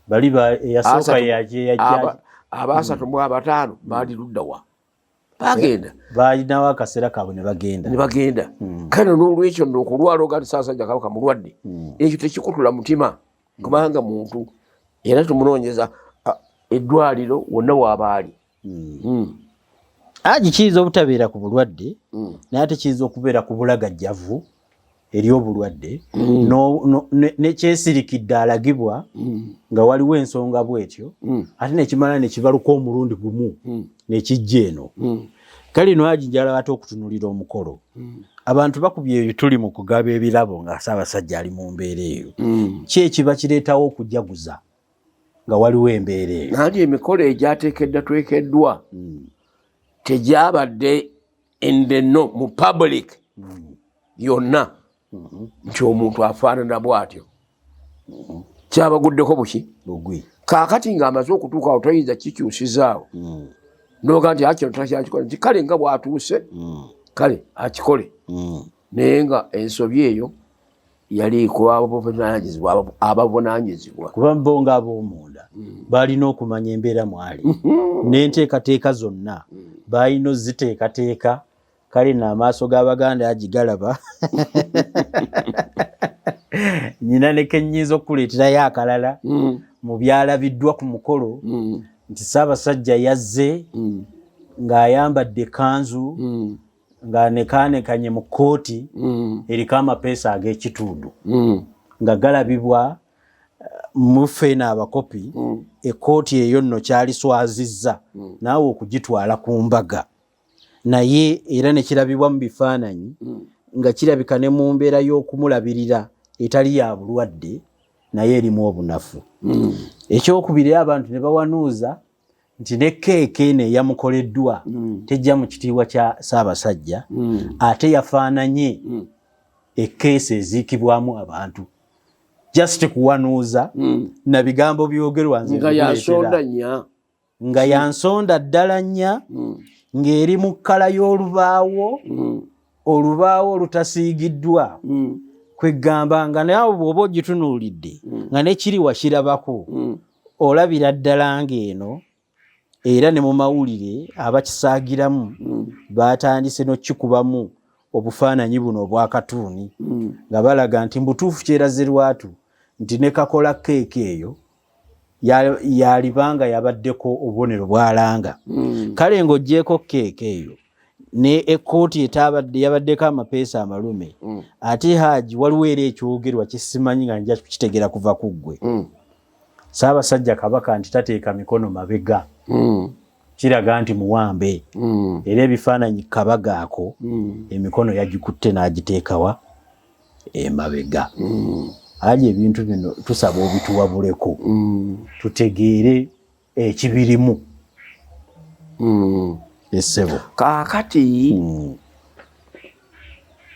Bali eyasooka aba 35 baali luddawa? Bagenda. Balinawo akaseera kaabwe ne bagenda. Ne bagenda. Kale n'olwekyo nno okulwala oga nti Ssaabasajja Kabaka mulwadde, ekyo tekikutula mutima, kubanga muntu, era tumunoonyeza eddwaliro wonna waabaali. Agi kiyinza obutabeera ku bulwadde, naye ate kiyinza okubeera ku bulagajjavu eri obulwadde nekyesirikidde alagibwa nga waliwo ensonga bwetyo, ate nekimala nekibaluka omulundi gumu nekijja eno. Kale no Haji, njala ate okutunulira omukolo. Abantu bakubye ebituli mu kugaba ebirabo nga Ssaabasajja ali mu mbeera eyo. Ki ekiba kireetawo okujaguza nga waliwo embeera eyo? Nanti emikolo egyateekeddwa twekeddwa tegyabadde in the know mu public yonna nti omuntu afaanana bw'atyo. Kyabaguddeko buki? Bugwi. Kaakati ng'amaze okutuuka awo, toyinza kikyusizaawo noga nti akino takyakikola, nti kale nga bw'atuuse, kale akikole. Naye nga ensobi eyo yali kuba abavunanyizibwa. Kuba bo ng'ab'omunda balina okumanya embeera mwali n'enteekateeka zonna balina oziteekateeka. Kale no amaaso g'Abaganda agigalaba nyina ne kenyinza okukuleeterayo akalala mu byalabiddwa ku mukolo nti Ssaabasajja yazze ng'ayambadde ekkanzu ng'anekaanekanye mu kkooti eriko amapeesa ag'ekitundu nga galabibwa muffe abakopi. Ekkooti eyo nno kyaliswazizza naawe okugitwala ku mbaga, naye era nekirabibwa mu bifaananyi nga kirabika ne mu mbeera y'okumulabirira etali ya bulwadde, naye erimu obunafu. Ekyokubiri, abantu ne bawanuuza nti ne keeke eno eyamukoleddwa tejja mu kitiibwa kya Ssaabasajja, ate yafaananye ekkeesi eziikibwamu abantu. Just kuwanuuza na bigambo byogerwa nze nga mbikuleetera. Yansonda nnya. Nga yansonda ddala nnya, ng'eri mu kkala y'olubaawo, olubaawo olutasiigiddwa. Kwegamba nga naawe bw'oba ogitunuulidde nga nekiri wakirabako, olabira ddala ng'eno. Era ne mu mawulire abakisaagiramu batandise n'okikubamu obufaananyi buno obwakatuuni nga balaga nti mbutuufu kyeraze lwatu nti ne kakola keeki eyo yalibanga yabaddeko obubonero bwalanga. Kale ng'oggyeeko keeki eyo ne ekkooti etabadde yabaddeko amapeesa amalume, ate Haji waliwo era ekyogerwa kyesimanyi nga nja kukitegera kuva ku ggwe. Ssaabasajja Kabaka nti tateeka mikono mabega, kiraga nti muwambe. Era ebifaananyi kabaga ako emikono yagikutte n'agiteekawa emabega. Haji, ebintu bino tusaba obituwabuleko tutegeere ekibirimu. Essebo. Kaakati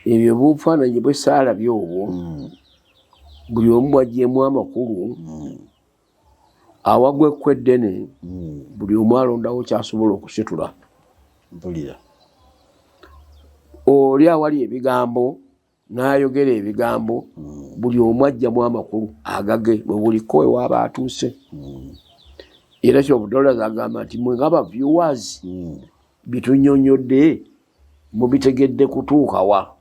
ebyo bufaananyi bwesaalabye obwo, buli omu bwagyemu amakulu awagwa ekku eddene, buli omu alondawo kyasobola okusitula. Mpulira. Oli awali ebigambo n'ayogera ebigambo, buli omu ajjamu amakulu agage bwe buliko ewaaba atuuse. Era kyobudolaza agamba nti mwe nga ba viewers bitunyonyodde mubitegedde kutuukawa?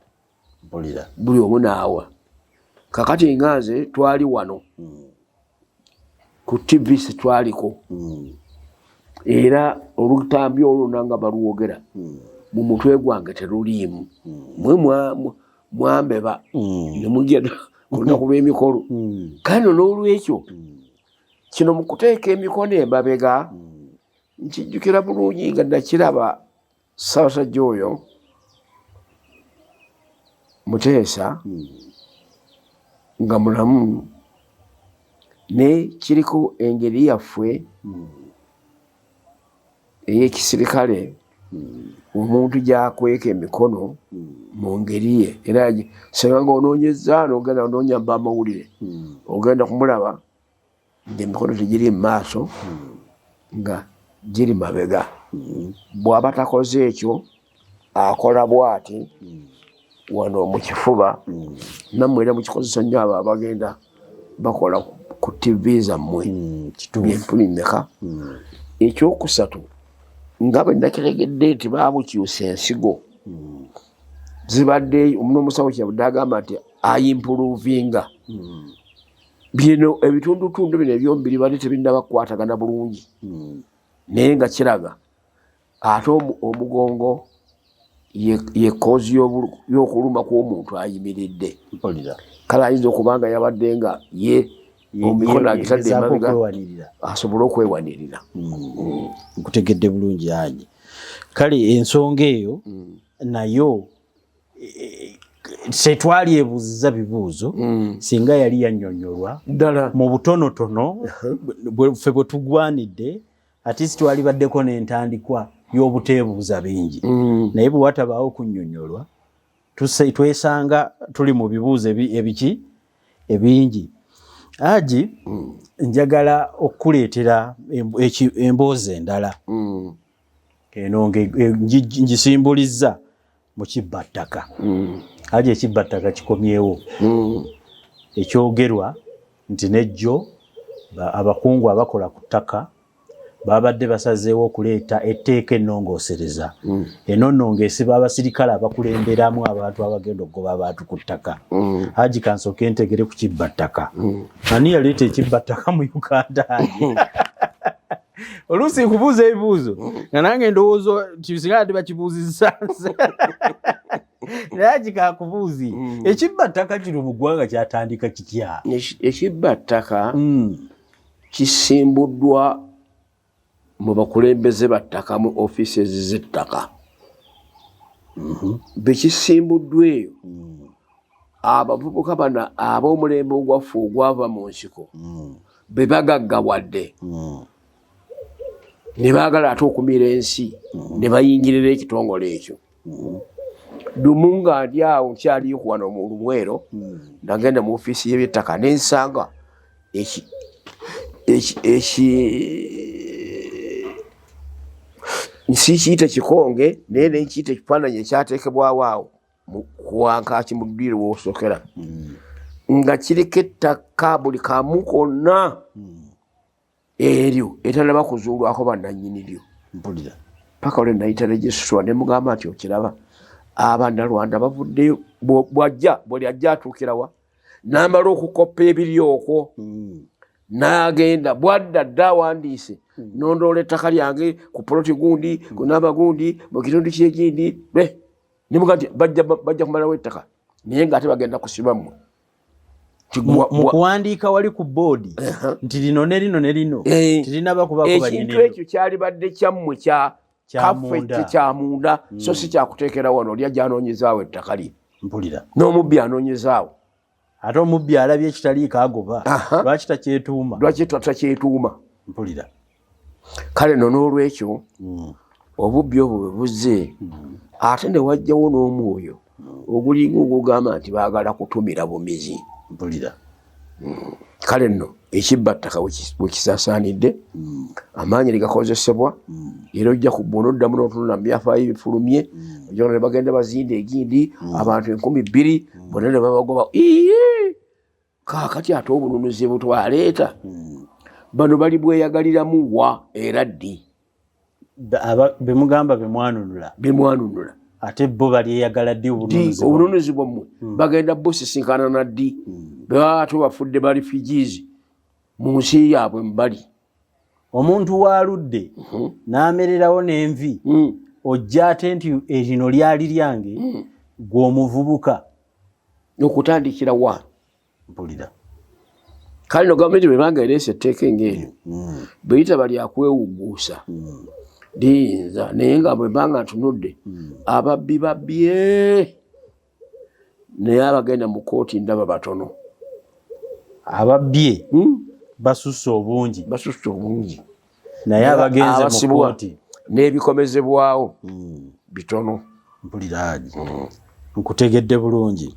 Mpulira. Buli omu naawa. Kakati nga nze twali wano ku TV, twaliko, era olutambi olwo nga balwogera mu mutwe gwange teruliimu. Mwe mwambeba ne mugenda ku lunaku lw'emikolo. Kale n'olwekyo kino mu kuteeka emikono emabega, nkijjukira bulungi nga nakiraba Ssaabasajja oyo Muteesa nga mulamu, ne kiriko engeri yaffe ey'ekisirikale. Omuntu gyakweka emikono mu ngeri ye, era senga nga onoonyezza nogenda onoonya mba amawulire, ogenda kumulaba ng'emikono tegiri mu maaso, nga giri mabega. Bw'aba takoze ekyo, akola bw'ati wano mu kifuba. Nammwe era mukikozesa nnyo, abo abagenda bakola ku TV zammwe, byempuli mmeka. Ekyokusatu, nga bwe nakitegedde nti baabukyusa, ensigo zibadde, n'omusawo kyabadde agamba nti ayimprovinga bino ebitundutundu bino ebyomubiri, badde tebinnaba kukwatagana bulungi, naye nga kiraga ate omugongo ye cause y'okuluma kw'omuntu ayimiridde. Kale ayinza okuba nga yabadde nga ye omikono agitadde emabega asobole okwewanirira. Nkutegedde bulungi, Haji. Kale ensonga eyo nayo tetwali ebuuziza bibuuzo singa yali yannyonnyolwa ddala mu butonotono ffe bwe tugwanidde, ate si twalibaddeko n'entandikwa y'obuteebuuza bingi. Naye bwe watabaawo kunnyonnyolwa, twesanga tuli mu bibuuzo ebiki ebingi. Haji, njagala okukuleetera emboozi endala eno ngisimbulizza mu kibbattaka. Haji, ekibbattaka kikomyewo, ekyogerwa nti nejjo abakungu abakola ku ttaka babadde basazeewo okuleeta etteeka ennongoosereza eno nno ng'esiba abasirikale abakulemberamu abantu abagenda okugoba abantu ku ttaka. Haji, kansooke ntegere ku kibbattaka. Ani yaleeta ekibbattaka mu Uganda? Haji, oluusi nkubuuza ebibuuzo nga nange ndowooza nti singa ate bakibuuzizza nze, naye Haji, kakubuuzi, ekibbattaka kino mu ggwanga kyatandika kitya? Ekibbattaka kisimbuddwa mu bakulembeze ba ttaka mu offices z'ettaka. Bekisimbuddwa eyo, abavubuka bano ab'omulembe ogwaffe ogwava mu nsiko be bagaggawadde ne baagala ate okumira ensi ne bayingirira ekitongole ekyo. Lumu nga ndi awo nkyaliyo wano mu Lumwero, nagenda mu ofiisi y'ebyettaka nensanga eki eki eki nsi kiyite kikonge, naye nenkiyita ekifaananyi ekyateekebwawo awo ku wankaaki mu ddwiro woosokera, nga kiriko ettaka buli kamu konna eryo etanaba kuzuulwako bannannyini lyo. Mpulira. Paka olwe nayita registrar ne mugamba nti okiraba, Abannalwanda bavuddeyo, bwajja buli ajja atuukirawa n'amala okukoppa ebiri okwo n'agenda, bwadda dda awandiise, nondoola ettaka lyange ku poloti gundi, ku namba gundi, mu kitundu kyegindi. Nemuga nti bajja kumalawo ettaka, naye ngaate bagenda kusiba mmwe. Mu kuwandiika wali ku boodi nti lino ne lino ne lino tirinaba kubako. Ekintu ekyo kyalibadde kyammwe, kya kaffe, kyamunda, so si kyakuteekera wano oli ajja anoonyezaawo ettaka lye. Mpulira. N'omubbi anoonyezaawo. Ate omubbi alabye ekitaliiko agoba, lwaki takyetuuma? Lwaki takyetuuma? Mpulira. Kale no n'olwekyo obubbi obwo bwe buzze, ate ne wajjawo n'omwoyo ogulinga ogugamba nti baagala kutumira bumizi. Mpulira. Kale nno ekibba ttaka bwe kisaasaanidde, amaanyi ne gakozesebwa, era ojja bw'onoddamu n'otunula mu byafaayo ebifulumye, ojja ne bagenda bazinda egindi abantu 2000 bonna ne babagoba. Iye! Kaakati ate obununuzi butwaleeta bano bali bweyagaliramu wa era ddi? Bemugamba bemwanunula. Bemwanunula. Ate bo balyeyagala ddi? Ddi? Obununuzi? Obununuzi bwammwe bagenda busisinkana na ddi? Baba ate bafudde ba refugees mu nsi yaabwe mubali. Omuntu waaludde n'amererawo n'envi, ojja ate nti erino lyali lyange, gwe omuvubuka. Okutandikira wa? Mpulira. Kale no gavumenti bwebanga ereese etteeka ng'eryo, bwe litaba lyakwewugguusa liyinza, naye nga bwebanga ntunudde ababbi babbye, naye abagenda mu kooti ndaba batono. Ababbye basusse obungi. Basusse obungi. Naye abagenze mu Abasibwa kooti n'ebikomezebwawo. Bitono. Mpulira Haji. Nkutegedde bulungi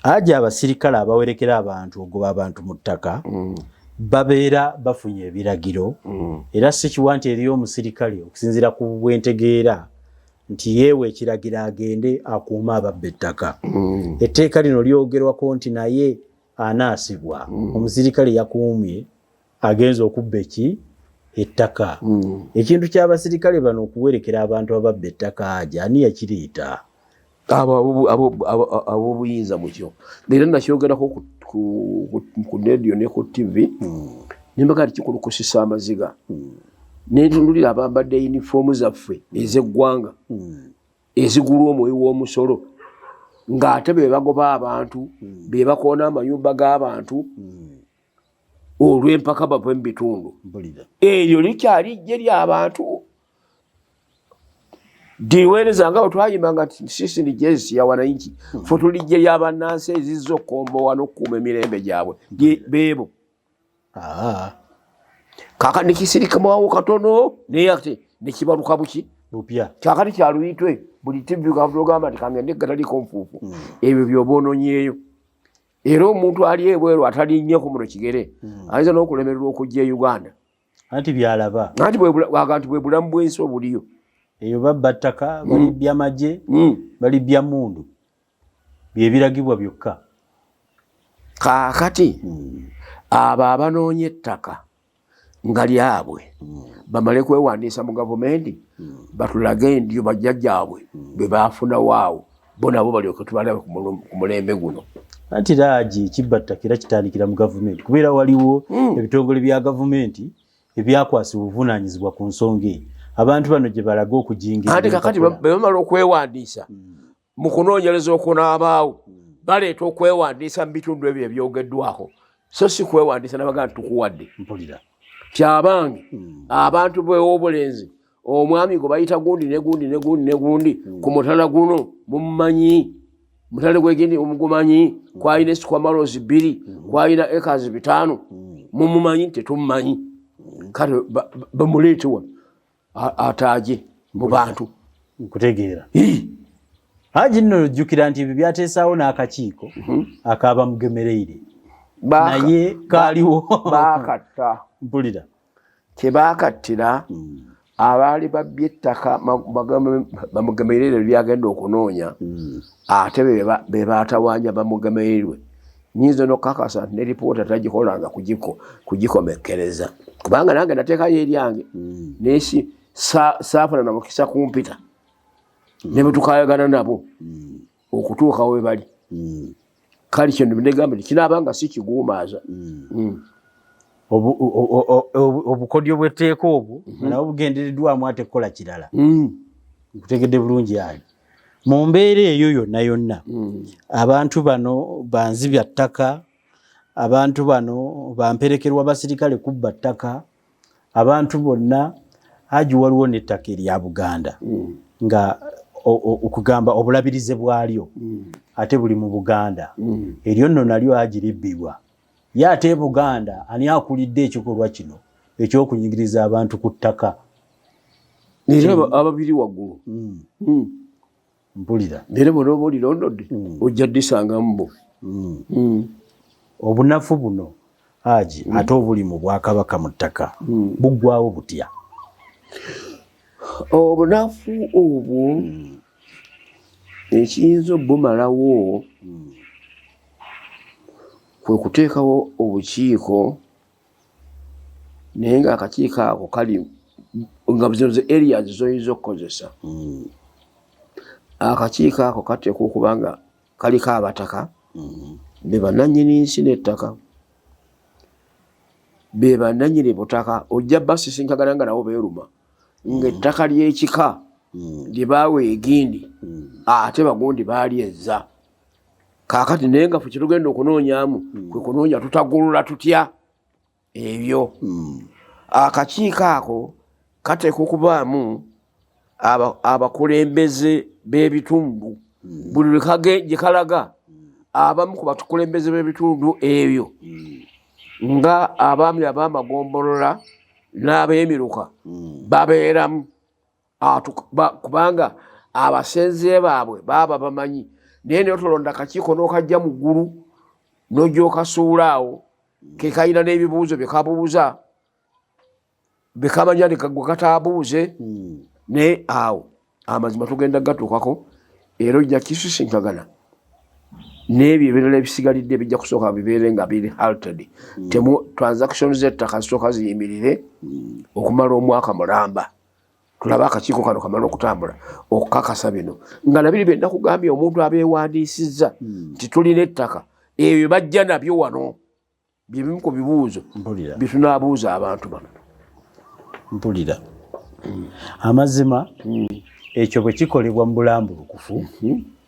Haji. Abasirikale abawerekera abantu ogoba abantu mu ttaka babeera bafunye ebiragiro. Era si kiwa nti eriyo omusirikale, okusinziira ku bwentegeera, nti yeewa ekiragiro agende akuume ababba ettaka. Etteeka lino lyogerwako nti naye anaasibwa omusirikale yakuumye agenza okubba eki ettaka. Ekintu ky'abasirikale bano okuwerekera abantu ababba ettaka, Haji, ani yakiriita? Ab'obuyinza mukyo. Era nakyogerako ku radio ne ku TV, nembaga nti kikulukusisa amaziga nentundulira abambadde yunifoomu zaffe ez'eggwanga ezigulwa omuwi w'omusolo, ng'ate be bagoba abantu, be bakoona amayumba g'abantu olw'empaka bave mu bitundu. Eryo likyali ggye ly'abantu diweereza nga bwe twayimbanga nti sisi ni jeshi ya wananchi, fe tuli ggye ly'abannansi ezizza okukombowa n'okukuuma emirembe gyabwe. Beebo. Kaakati nekisirikamawo katono, naye ate nekibaluka buki? Bupya. Kyakati kyaluyitwe buli TV ogamba nti kangende gataliko nfuufu. Ebyo byoba ononyeeyo. Era omuntu ali ebweru atalinnye ku muno kigere ayinza n'okulemererwa okujja e Uganda. Anti byalaba. Anti nti bwe bulamu bw'ensi obuliyo. Eyo babba ttaka, balibbya magye, balibbya mundu, byebiragibwa byokka. Kaakati abo abanoonya ettaka nga lyabwe bamale kwewandiisa mu gavumenti, batulage endyo bajjajjaabwe bwe baafunawo awo, bo nabo balyoke tubalabe ku mulembe guno. Anti Haji, ekibba ttaka era kitandikira mu gavumenti, kubeera waliwo ebitongole bya gavumenti ebyakwasibwa obuvunaanyizibwa ku nsonga eyo, abantu bano gye balaga okujingira. Anti kakati bwe bamala okwewandiisa, mu kunoonyereza okunaabaawo baleeta okwewandiisa mu bitundu ebyo ebyogeddwako, so si kwewandiisa nabaga nti tukuwadde. Mpulira. Kyabange abantu bwew'obulenzi, omwami gwe bayita gundi ne gundi ne gundi ne gundi ku mutala guno mumumanyi, mutale gwegindi omugumanyi, kwalina square miles 2, kwalina acres 5, mumumanyi? Tetumumanyi. Kale bamuleete wano ataaje mu bantu. Nkutegeera Haji. Nno ojjukira nti ebyo byateesaawo n'akakiiko akaaba Mugemereire, naye kaaliwo. Baakatta. Mpulira. Kyebakattira abaali babbye ettaka Bamugemereire lyagenda okunoonya, ate be batawaanya Bamugemereirwe. Nyinza nokukakasa nti ne ripoota tagikolanga kugikomekkereza, kubanga nange nateekayo eryange, naye si saafuna na mukisa kumpita ne bwe tukayagana nabo okutuuka we bali. Kale kino negamba nti kinaaba nga si kiguumaaza. Obukodyo bw'etteeka obwo nabwo bugendereddwamu ate kukola kirala. Nkutegedde bulungi ali mu mbeera eyo yonna yonna. Abantu bano banzibya ttaka, abantu bano bamperekerwa basirikale kubba ttaka, abantu bonna Haji, waliwo n'ettaka erya Buganda nga okugamba obulabirize bwalyo ate buli mu Buganda. Eryo nno nalyo Haji libbibwa. Ye ate e Buganda ani akulidde ekikolwa kino ekyokunyigiriza abantu ku ttaka? Era ababiri waggulu. Mpulira. Era bona oba olirondodde ojja ddisangamu bo. Obunafu buno Haji, ate obuli mu bwakabaka mu ttaka, buggwawo butya? Obunafu obwo ekiyinza obumalawo kwe kuteekawo obukiiko, naye ng'akakiiko ako kali nga zino ze areas zoyinza okukozesa. Akakiiko ako kateekwa okuba nga kaliko abataka, be bannannyini nsi n'ettaka, be bannannyini butaka. Ojja basisinkagana nga nabo beeruma ng'ettaka ly'ekika lye baawa egindi, ate bagundi baali ezza. Kaakati naye nga fe kyetugenda okunoonyamu kwe kunoonya tutagulula tutya ebyo. Akakiiko ako kateekwa okubaamu abakulembeze b'ebitundu buli lwe gye kalaga, abamu ku bakulembeze b'ebitundu ebyo nga abaami ab'amagombolola n'ab'emiruka babeeramu. Kubanga Abasenze baabwe baaba bamanyi, naye naye tolonda kakiiko n'okajja mu ggulu n'ojja okasuula awo, ke kalina n'ebibuuzo bye kabuuza bye kamanya nti gwe kataabuuze. Naye awo amazima tugenda gatuukako, era ojja kisisinkagana n'ebyo ebirala ebisigalidde bijja kusooka bibeere nga biri halted. Temu transaction z'ettaka zisooka ziyimirire okumala omwaka mulamba, tulabe akakiiko kano kamala okutambula okukakasa bino nga nabiri bye nakugambye. Omuntu abeewandiisizza nti tulina ettaka, ebyo bajja nabyo wano, byebimu ku bibuuzo bye tunaabuuza abantu bano. Mpulira amazima. Ekyo bwe kikolebwa mu bulambulukufu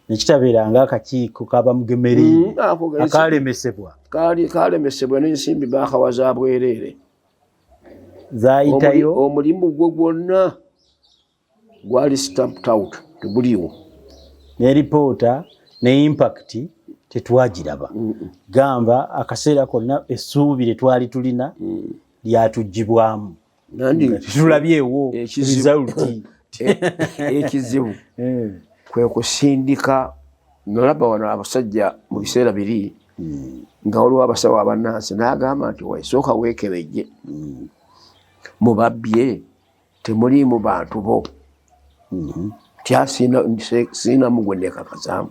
nekitabeera nga akakiiko kabamugemereire akalemesebwa. Kalemesebwa n'ensimbi bakawa za bwereere. Zayitayo. Omulimu gwe gwonna gwali stamped out, teguliiwo. Ne ripoota ne impact tetwagiraba. Gamba akaseera konna essuubi lye twali tulina lyatugibwamu. Tetulabyewo result. Ekizibu kwe kusindika. Nolaba wano abasajja mu biseera biri nga waliwo abasawo abannansi, n'agamba nti wesooka weekebejje, mubabbye temuliimu bantu bo. Tya siinamu gwe nekakasaamu,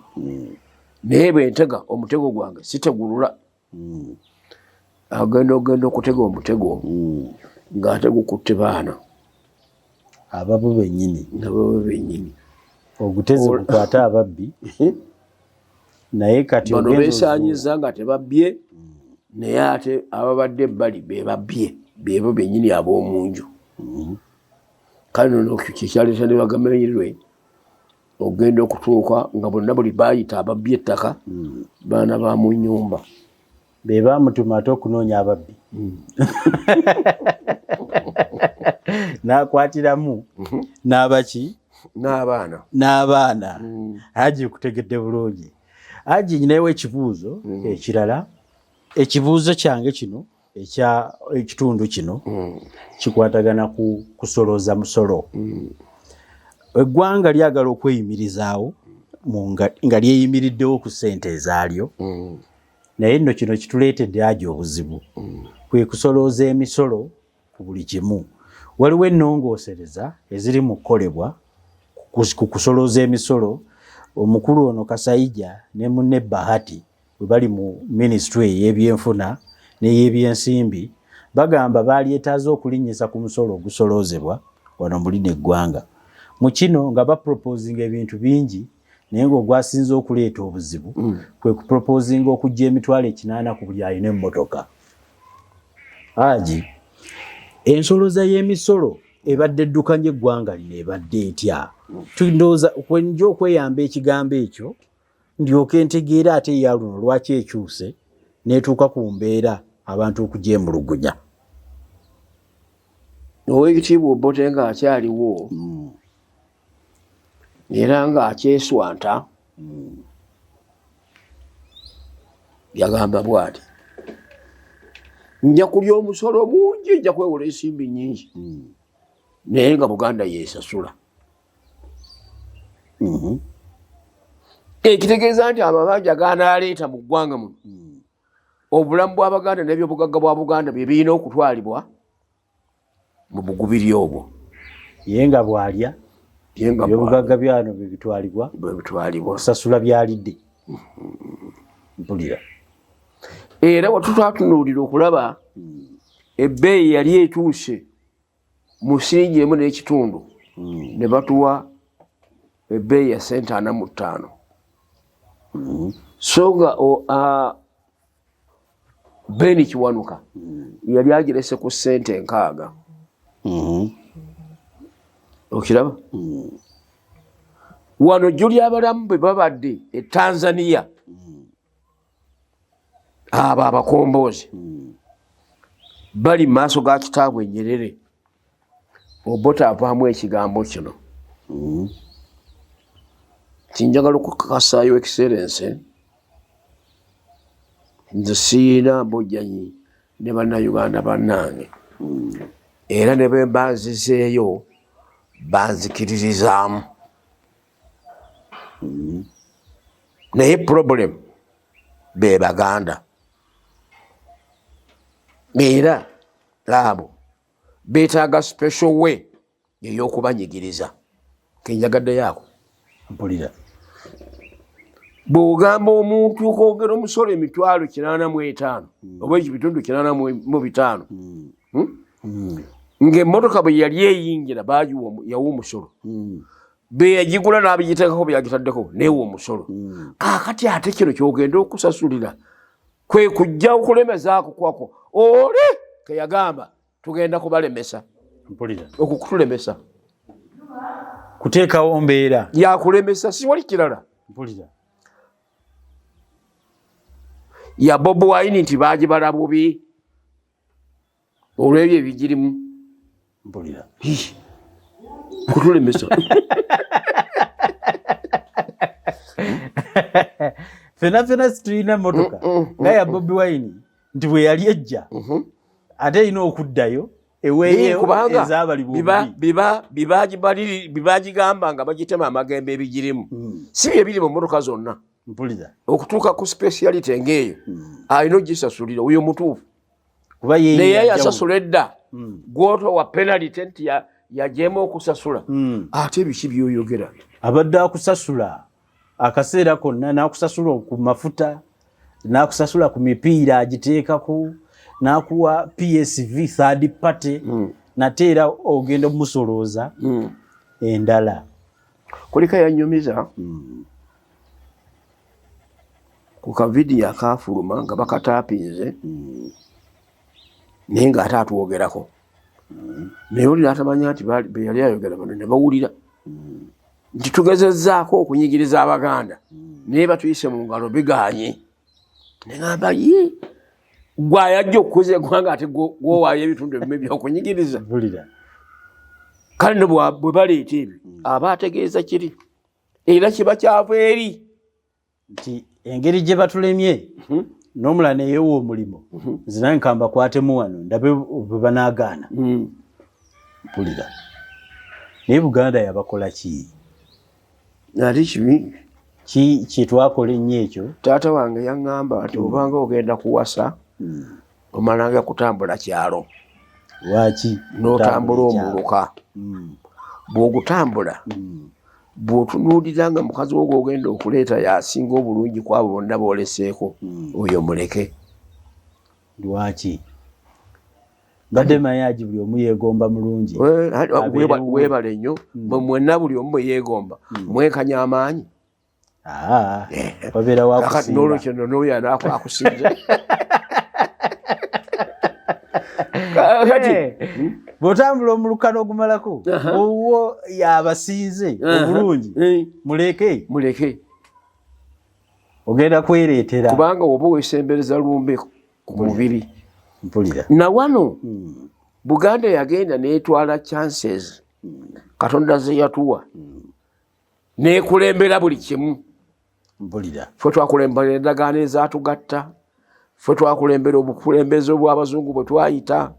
naye bwe ntega omutego gwange sitegulula. Agenda ogenda okutega omutego ng'ate gukutte baana. Ababo bennyini. Ababo bennyini. Oguteze gukwate ababbi, naye kati bano beesaanyiza nga tebabbye, naye ate ababadde ebbali be babbye, bebo bennyini ab'omunju. Kale nono kyekyaleeta ne bagamanyirirwe ogenda okutuuka nga bonna buli bayita ababbye ettaka baana ba mu nnyumba. Be bamutuma ate okunoonya ababbi, n'akwatiramu n'abaki? N'abaana. N'abaana. Haji, kutegedde bulungi. Haji, nyinayo ekibuuzo ekirala. Ekibuuzo kyange kino ekya ekitundu kino kikwatagana ku kusolooza musolo. Eggwanga lyagala okweyimirizaawo nga lyeyimiriddewo ku ssente ezaalyo, naye nno kino kituleetedde aji obuzibu, kwe kusolooza emisolo ku buli kimu. Waliwo ennongoosereza eziri mu kukolebwa ku kusolooza emisolo. Omukulu ono Kasaija ne munne Bahati bwe bali mu minisitule ey'ebyenfuna n'ey'ebyensimbi, bagamba baalyetaaze okulinnyisa ku musolo ogusoloozebwa wano mu lino eggwanga. Mu kino nga baproposinga ebintu bingi, naye ng'ogwasinze okuleeta obuzibu kwe kuproposinga okuggya 800,000 ku buli alina emmotoka. Haji, ensoloza y'emisolo ebadde eddukanya eggwanga lino ebadde etya? Ndowooza kwenja okweyamba ekigambo ekyo ndyoke ntegeere ate eya luno lwaki ekyuse n'etuuka ku mbeera abantu okugyemulugunya. Owekitiibwa Obote ng'akyaliwo era ng'akyeswanta, yagamba bw'ati: nja kulya omusolo mungi, nja kwewola ensimbi nnyingi, naye nga Buganda yeesasula. Ekitegeeza nti amabanja ganaaleeta mu ggwanga muno, obulamu bw'Abaganda n'ebyobugagga bwa Buganda bye birina okutwalibwa mu bugubiri obwo. Ye nga bw'alya Ye nga ebyobugagga byano bye bitwalibwa bwe bitwalibwa okusasula byalidde. Mpulira. Era wetutwatunuulira okulaba ebbeeyi yali etuuse mu siringi 1.5, ne batuwa ebbeeyi ya sente 45, so nga Ben Kiwanuka yali agirese ku sente 60. Okiraba wano jjo lyabalamu bwe babadde e Tanzania, abo abakomboozi bali mu maaso ga kitaabwe Nyerere, Obote avaamu ekigambo kino kinjagala okukakasaayo, Excellence, nze siina mbojjanyi ne Bannayuganda bannange, era ne bwe mba nzizeeyo banzikiririzaamu. Naye problem be Baganda, era abo beetaaga special way ey'okubanyigiriza. Kenjagaddeyo ako. Mpulira. Bw'ogamba omuntu okwogera omusolo 85,000 oba ebitundu 85, Ng'emmotoka bwe yali eyingira baagiwa yawa omusolo, bwe yagigula n'abigiteekako byagitaddeko neewa omusolo. Kaakati ate kino ky'ogenda okusasulira kwe kujja okulemezaako kwako oli keyagamba tugenda kubalemesa. Mpulira. Okukutulemesa. Kuteekawo mbeera yakulemesa, si wali kirala. Mpulira. Ya Bobi Wine nti baagibala bubi olw'ebyo ebigirimu. Mpulira. Kutulemesa. Fena fena situlina motoka nga ya Bobi Wine nti bwe yali ejja ate erina okuddayo eweeyo kubanga ezabalibwa. Bibagigamba nga bagitema amagembe ebigirimu si bye biri mu mmotoka zonna. Mpulira. Okutuuka ku speciality ng'eyo alina ogisasulira oyo mutuufu. Kuba ye naye yajjawo. Yasasula edda gwotowa penalty nti yajeema okusasula. Ate biki byoyogera? Abadde akusasula akaseera konna, n'akusasula ku mafuta, n'akusasula ku mipiira agiteekako, n'akuwa PSV third party, nate era ogenda omusolooza endala. Kulika yanyumiza ku kavidiyo akafuluma nga bakatapinze, naye ng'ate atwogerako, naye oli n'atamanya nti be yali ayogera bano ne bawulira nti tugezezzaako okunyigiriza Abaganda naye batuyise mu ngalo biganye. Neŋamba ye gwe ayajja okukuza eggwanga ate gwowaayo ebitundu ebimu ebyokunyigiriza. Mpulira. Kale no bwe baleeta ebyo aba ategeeza kiri era kiba kyava eri nti engeri gye batulemye n'omulala neyewa omulimu, nze nange kambakwatemu wano ndabe bwe banaagaana. Mpulira. Naye Buganda yabakola ki? Ate kibi. Ki kyetwakola ennyo ekyo? Taata wange yaŋŋamba nti obanga ogenda kuwasa omalanga kutambula kyalo. Lwaki? N'otambula omuluka. Bw'ogutambula, bw'otunuulira nga mukazi wo gw'ogenda okuleeta yasinga obulungi ku abo bonna b'oleseeko, oyo muleke. Lwaki? Mbadde manyi buli omu yeegomba mulungi. Weebale nnyo. Bwe mwenna buli omu bwe yeegomba, mwenkanya amaanyi. Ah, wabeera Kakati n'olwekyo nno n'oyo anaako akusinze kati. Bw'otambula omuluka n'ogumalako, owwo yabasinze obulungi, muleke. Muleke. Ogenda kwereetera. Kubanga oba weesembereza lumbe ku mubiri. Mpulira. Na wano Buganda yagenda n'etwala chances Katonda ze yatuwa nekulembera buli kimu. Mpulira. Ffe twakulembera endagaano ezatugatta, ffe twakulembera obukulembeze obw'abazungu bwe twayita,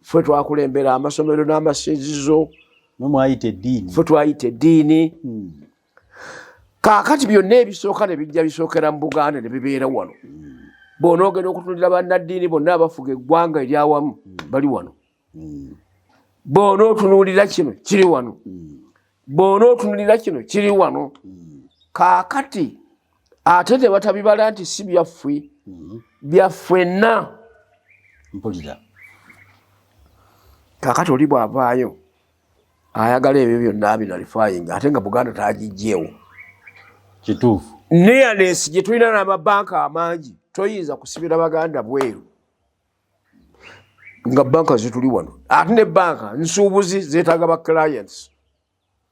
ffe twakulembera amasomero n'amasinzizo. Mwe mwayita eddiini. Ffe twayita eddiini. Kaakati byonna ebisooka ne bijja bisookera mu Buganda ne bibeera wano. Bw'onoogenda okutunulira bannaddiini bonna abafuga eggwanga eryawamu bali wano. Bw'onootunuulira kino kiri wano, bw'onootunuulira kino kiri wano. Kaakati ate tebatabibala nti si byaffe, byaffenna. Mpulira. Kaakati oli bw'avaayo ayagala ebyo byonna abinalifayinga ate nga Buganda tagijjeewo. Kituufu. Nearness gye tulina n'amabanka amangi, toyinza kusibira Baganda bweru nga banka zituli wano, ate ne banka nsuubuzi zeetaaga ba clients.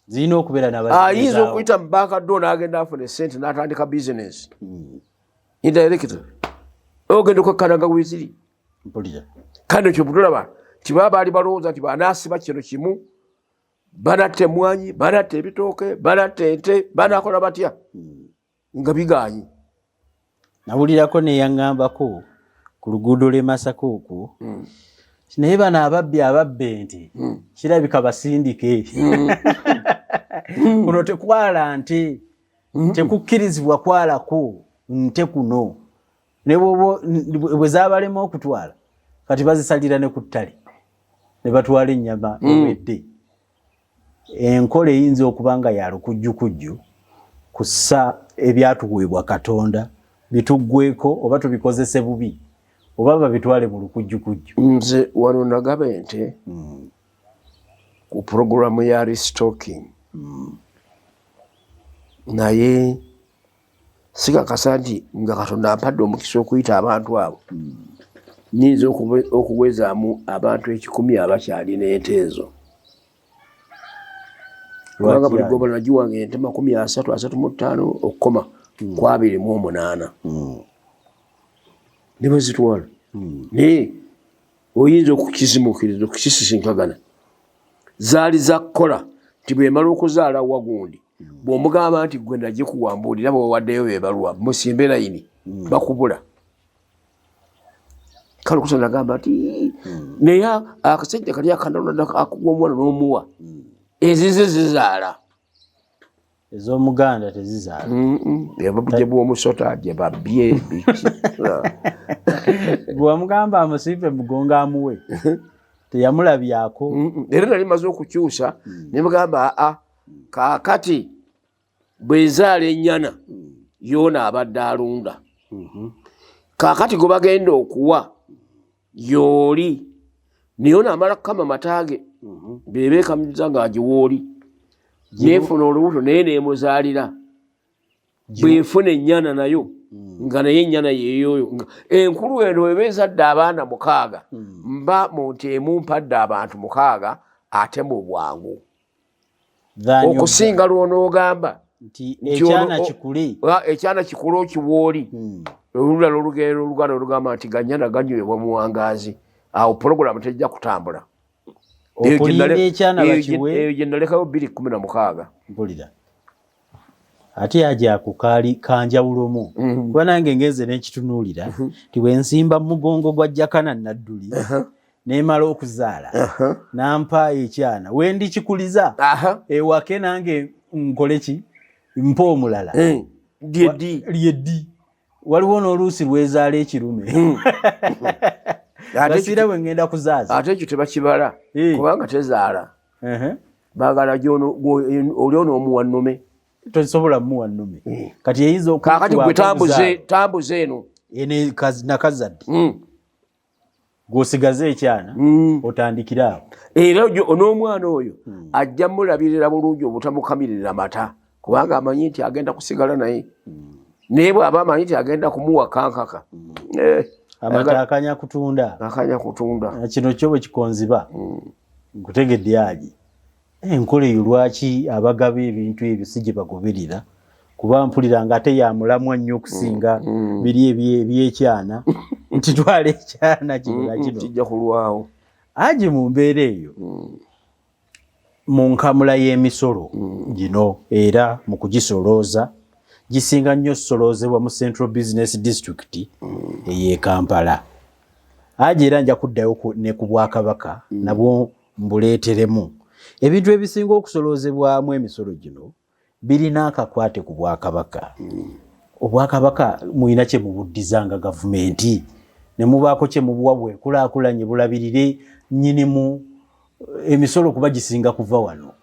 Zirina okubeera Ayinza n'abazigezaawo. okuyita mu banka do n'agenda afuna esente n'atandika business indirectly, ogenda okwekkana nga weziri. Mpulira. Kale ekyo bwetulaba nti baba baali balowooza nti banaasiba kino kimu, banatta emwanyi, banatta ebitooke, banatta ente, banakola batya nga biganye. Nawulirako neyaŋŋambako ku luguudo lw'e Masaka okwo, naye bano ababbi ababba ente kirabika basindike, kuno tekwala nte. Tekukkirizibwa kwalako nte kuno, ne bwe zaabalema okutwala kati bazisalira ne ku ttale ne batwala ennyama ewedde. Enkola eyinza okuba nga ya lukujjukujju kussa ebyatuweebwa Katonda bituggweko, oba tubikozese bubi oba babitwale mu lukujjukujju. Nze wano nagaba ente ku puroguramu ya restocking, naye sikakasa nti nga Katonda ampadde omukisa okuyita abantu abo nyinza okuwezaamu abantu 100 abakyalina ente ezo, kubanga buli gobola nagiwanga ente 30, 35 okukoma ku 28 ne bazitwala. Naye oyinza okukizimuukiriza okukisisinkagana zaali za kukola nti bwemala okuzaala wagundi, bw'omugamba nti gwe nagikuwambuulira bwewawaddeyo bebalwa musimbe layini, bakubula. Kale okusa nagamba nti naye akasajja kali akanalonda akuwa omwana n'omuwa, ezize zizaala. Ez'omuganda tezizaala. Gye bw'omusota gye babbye biki. Bwewamugamba amusimpe mugongo amuwe, teyamulabyako. Era nali maze okukyusa ne mugamba aa kaakati bwezaala ennyana yoona abadde alunda, kaakati gwe bagenda okuwa yooli, naye ono amala kukama mata ge beba ekamiza ng'agiwooli, nefuna olubuto naye nemuzaalira, bwefuna ennyana nayo nga naye ennyana yeyoyo enkulu eno eba ezadde abaana 6, mba mu nte emu mpadde abantu 6 ate mu bwangu okusinga lw'onoogamba nti ekyana kikule, ekyana kikule okiwooli. Olulala olugero oluganda olugamba nti ganyana ganywebwa muwangaazi, awo puroguramu tejja kutambula. Okulinda ekyana bakiwe. Eyo gye nalekayo 2016. Mpulira ate yaja ku kaali kanjawulomu, kuba nange ngenze nekitunuulira nti bwe nsimba mugongo gwa Jakana Nadduli nemala okuzaala nampa ekyana, wendi kikuliza ewake nange nkole ki, mpa omulala. Lyeddi waliwo n'oluusi lwezaala ekirume basiira bwe ngenda kuzaaza. Ate ekyo tebakibala kubanga tezaala, baagala oli ono omuwa nnume. Tosobola muwa nnume kati eyinza. Kakati gwe tambuze eno nakazadde gw'osigaze ekyana, otandikire awo. Era n'omwana oyo ajja mulabirira bulungi obutamukamirira mata, kubanga amanyi nti agenda kusigala naye. Naye bw'aba amanyi nti agenda kumuwa kankaka, amata akanya kutunda. Akanya kutunda. Kino kyo bwe kikonziba. Nkutegedde agi enkola eyo. Lwaki abagaba ebintu ebyo si gye bagoberera? Kuba mpulira nga ate yamulamwa nnyo okusinga biri ebyekyana nti twala ekyana kino na kino. Kijja kulwawo. Agi mu mbeera eyo, mu nkamula y'emisolo gino era mu kugisolooza, gisinga nnyo soloozebwa mu Central Business District ey'e Kampala. Agi era nja kuddayo ne ku Bwakabaka nabwo mbuleeteremu. Ebintu ebisinga okusoloozebwamu emisolo gino birina akakwate ku Bwakabaka. Obwakabaka mulina kye mubuddiza nga gavumenti ne mubaako kye mubuwa bwekulaakulanye bulabirire nnyinimu emisolo, kuba gisinga kuva wano?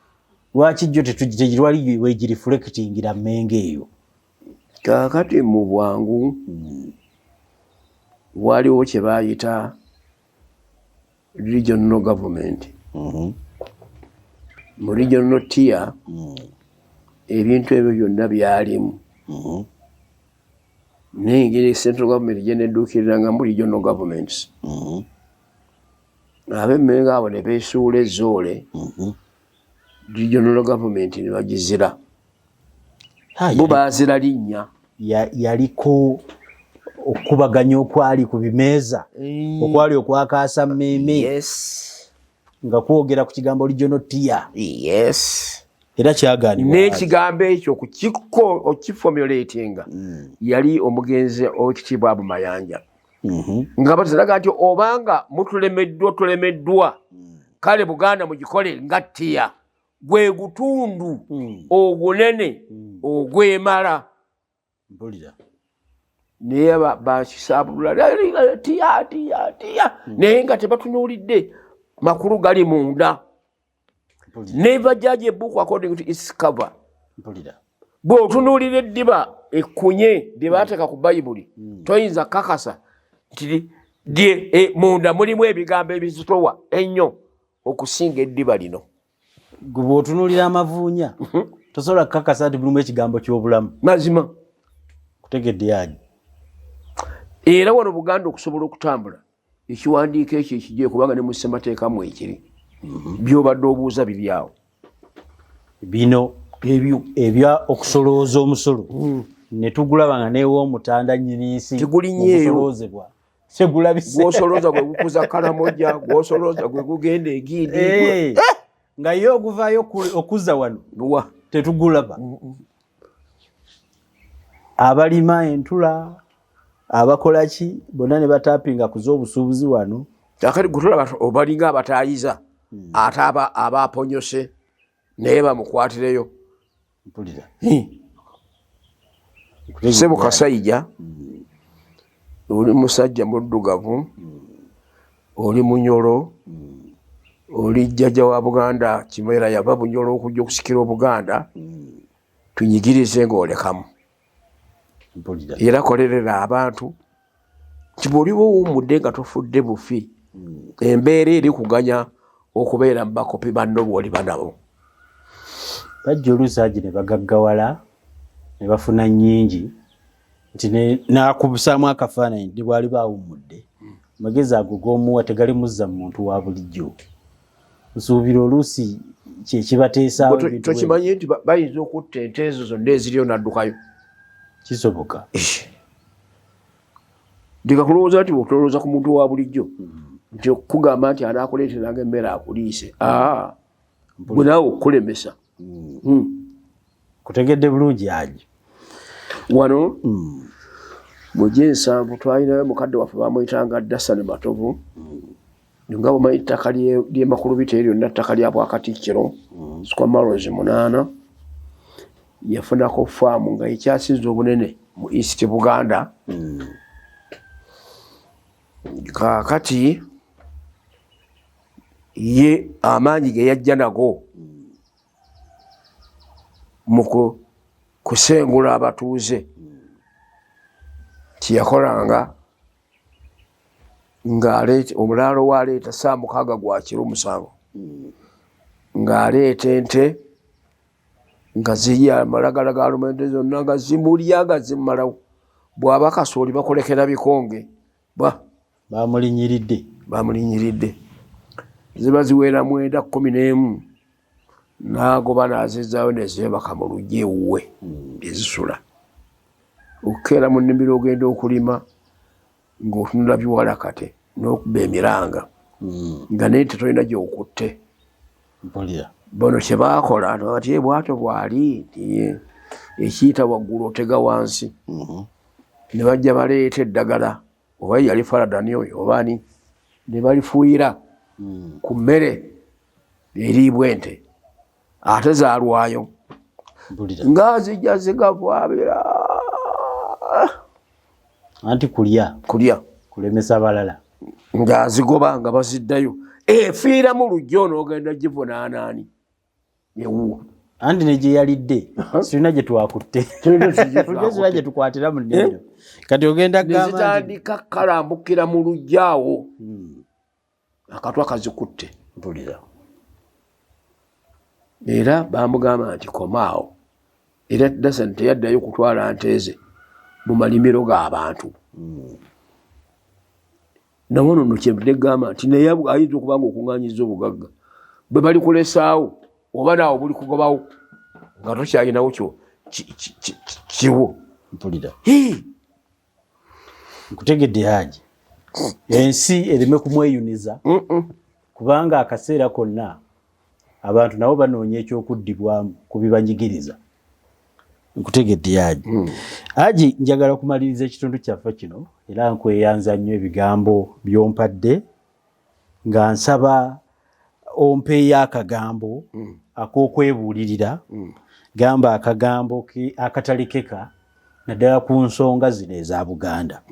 Lwaki jjo tegirwali wegireflectingira Mmengo eyo? Kaakati mu bwangu, waliwo kye baayita regional government. Mu regional tier ebintu ebyo byonna byalimu, naye engeri central government gyenedduukiriranga mu regional governments, ab'Emmengo abo ne beesuula ezoole, regional government ne bagizira, bo baazira linnya. Yaliko okukubaganya okwali ku bimeeza okwali okwakaasa mmeeme nga kwogera ku kigambo regional tier. Era kyagaanibwa. N'ekigambo ekyo okukiko okiformulatinga yali omugenzi Owekitiibwa Abu Mayanja, nga bateraga nti obanga mutulemeddwa tulemeddwa, kale Buganda mugikole nga tier. Gwe gutundu ogunene ogwemala. Mpulira. Naye bakisaabulula tiya tiya tiya, naye nga tebatunuulidde makulu gali munda. Never judge a book according to its cover. Mpulira. Bw'otunuulira eddiba ekkunye lye baateeka ku Bayibuli, toyinza kakasa nti munda mulimu ebigambo ebizitowa ennyo okusinga eddiba lino. Gwe bw'otunuulira amavuunya, tosobola kukakasa nti mulimu ekigambo ky'obulamu. Mazima. Kutegedde yaji. Era wano Buganda okusobola okutambula, ekiwandiiko ekyo ekijje, kubanga ne mu ssemateeka mu ekiri, byobadde obuuza biri awo. Bino ebyo ebya okusolooza omusolo ne tugulaba nga neew'omutanda nnyini nsi Tegulinyeeyo. ogusoloozebwa tegulabise. Gwosolooza gwe gukuza Kalamoja, gwosolooza gwe gugenda egindi. Nga ye oguvaayo okuzza wano wa tetugulaba. Abalima entula, abakola ki, bonna ne batapinga kuza obusuubuzi wano. Akati gutulaba obalinga abataayiza, ate abaponyose naye bamukwatireyo. Mpulira. Sebo Kasayija, oli musajja muddugavu, oli Munyolo, oli jjajja wa Buganda. Kimera yava Bunyolo okujja okusikira Obuganda. Tunyigirize ng'olekamu. Mpulira. Era kolerera abantu nti bw'oliba owummudde nga tofudde bufi, embeera eri kuganya okubeera mu bakopi banno bw'oliba nabo. Bajja oluusi agi ne bagaggawala ne bafuna nnyingi nti n'akubusaamu akafaananyi nti bw'aliba awummudde, amagezi ago g'omuwa tegalimuzza mu muntu wa bulijjo. Nsuubira oluusi kyekibateesaawo Gwe ebintu bwe tokimanyi nti bayinza okutta ente ezo zonna eziriyo n'addukayo? Kisoboka. Ndeka kulowooza nti bw'otolowooza ku muntu wa bulijjo nti okugamba nti anaakuleeteranga emmere akuliise, aa, gwe naawe okukulemesa. Kutegedde bulungi agi. Wano mu gyensanvu twalinayo mukadde waffe, bamuyitanga Dasani Matovu. Nga bwomanyi, ettaka ly'Emakulubita eryo lyonna ttaka lya Bwakatikkiro, square miles 8. Yafunako faamu nga ekyasinze obunene mu East Buganda. Kaakati ye amaanyi ge yajja nago mu kusengula abatuuze, kyeyakolanga ng'aleeta omulaalo we, aleeta saa 6 gwa kiro, 7, ng'aleeta ente nga zirya amalagala ga lumonde zonna, nga zimulya nga zimmalawo. Bw'aba kasooli bakulekera bikonge bwa. Bamulinyiridde. Bamulinyiridde. Ziba ziwera 9, 11, n'agoba n'azizaayo ne zeebaka mu luggya ewuwe ezisula. Okukeera mu nnimiro ogenda okulima ng'otunula biwalakate n'okuba emiranga nga naye tetolina gy'okutte. Mpulira. Bano kye baakola nti bwatyo bwali nti ekiyita waggulu otega wansi, ne bajja baleeta eddagala, oba yali Faradani oyo oba ani, ne balifuuyira ku mmere eriibwa ente, ate zaalwayo Mpulira. nga zijja zigavwabira. Anti kulya kulya kulemesa balala. Ng'azigoba nga baziddayo, efiiramu lujja onoogenda givunaanaani ewuwo? Anti ne gye yalidde sirina gye twakutte, sirina gye tukwatira mu nnimiro. Kati ogenda kugamba nti Nezitandika kalambukira mu lujja awo, akatwa kazikutte. Mpulira. Era bamugamba nti komaawo. Era Dasan teyaddayo kutwala nte ze mu malimiro g'abantu. Nawono no kyenvudde gamba nti naye ayinza okuba nga okuŋŋanyiza obugagga bwe bali kulesaawo, oba naawe buli kugobawo nga tokyalinawo kyo kiwo. Mpulira. Hii! Nkutegedde Haji. Ensi ereme kumweyuniza, kubanga akaseera konna abantu nabo banoonya ekyokuddibwamu ku bibanyigiriza. Nkutegedde Haji. Haji, njagala kumaliriza ekitundu kyaffe kino, era nkweyanza nnyo ebigambo by'ompadde, nga nsaba ompeeyo akagambo. Ak'okwebuulirira, gamba akagambo akatalekeka naddala ku nsonga zino eza Buganda.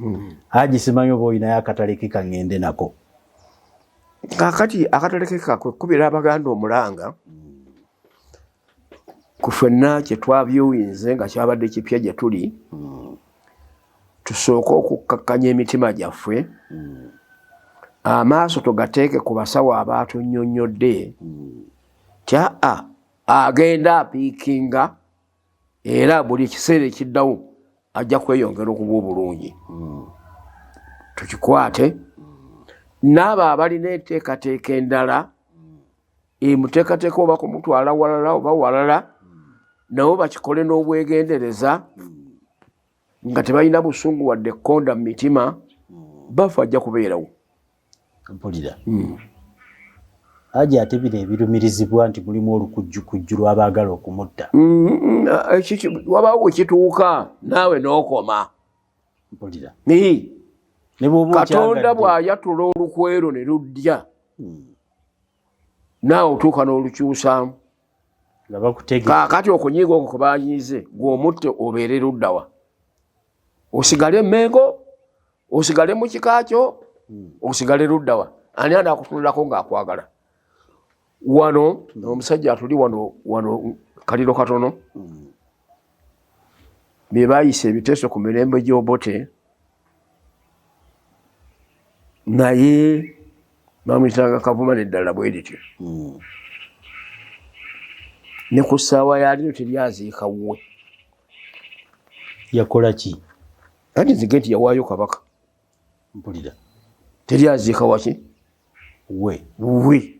Haji, simanyi oba olinayo akatalekeka ŋŋende nako. Kakati akatalekeka kwe kukubira Abaganda omulanga ku ffenna kye twabyuyinze nga kyabadde kipya gye tuli, tusooke okukkakkanya emitima gyaffe, amaaso tugateeke ku basawo abaatunnyonnyodde tya agenda apiikinga, era buli ekiseera ekiddawo ajja kweyongera okuba obulungi. Tukikwate n'abo abalina enteekateeka endala emuteekateeka oba kumutwala walala oba walala, nabo bakikole n'obwegendereza nga tebalina busungu wadde ekkonda mu mitima. Bafe ajja kubeerawo. Mpulira. Haji, ate bino ebirumirizibwa nti mulimu olukujjukujju lw'abaagala okumutta? Wabaawo wekituuka naawe n'okoma. Mpulira. Ne bw'oba Katonda okyagadde. Bw'ayatula olukwero ne luddya, naawe otuuka n'olukyusaamu. Nga bakutegeka. Kaakati okunyiiga okwo kwe banyiize, gw'omutte obeere luddawa? Osigale Emmengo, osigale mu kika kyo, osigale luddawa? Ani anaakutunulako ng'akwagala? Wano omusajja atuli wano wano kaliro katono, bye baayisa ebiteeso ku mirembe gy'Obote, naye bamuyitanga Kavuma neddala bwe lityo. Ne ku ssaawa yalino teryaziika wuwe. Yakola ki? Anti nzige nti yawaayo Kabaka. Mpulira. Teryaziika waki? We. Wuwe.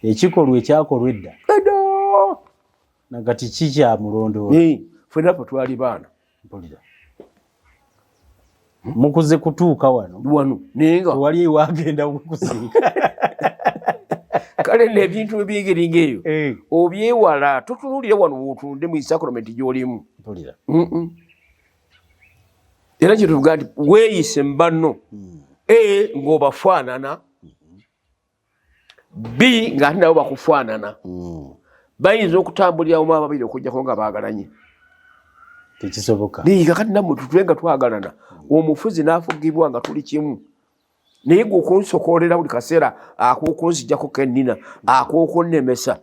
Ekikolwa ekyakolwa edda. Edda. Nakati kikyamulondoola. Ffenna ffe twali baana. Mpulira. Mukuze kutuuka wano. Wano naye nga tewali wagenda kukuziika. Kale nebintu ebyengeri ngaeyo obyewala, totunulire wano wotunde mu sacrament gy'olimu. Mpulira. Era kyetuvuga nti weeyise mu banno, a ng'obafaanana, b ng'ate nabo bakufaanana. Bayinza okutambulira wamu ababiri okujjako nga baagalanye? Tekisoboka. Naye kakati nammwe tutule nga twagalana, omufuzi n'afugibwa nga tuli kimu, naye gwe okunsokoolera buli kaseera ak'okunzijjako kennina, ak'okunnemesa,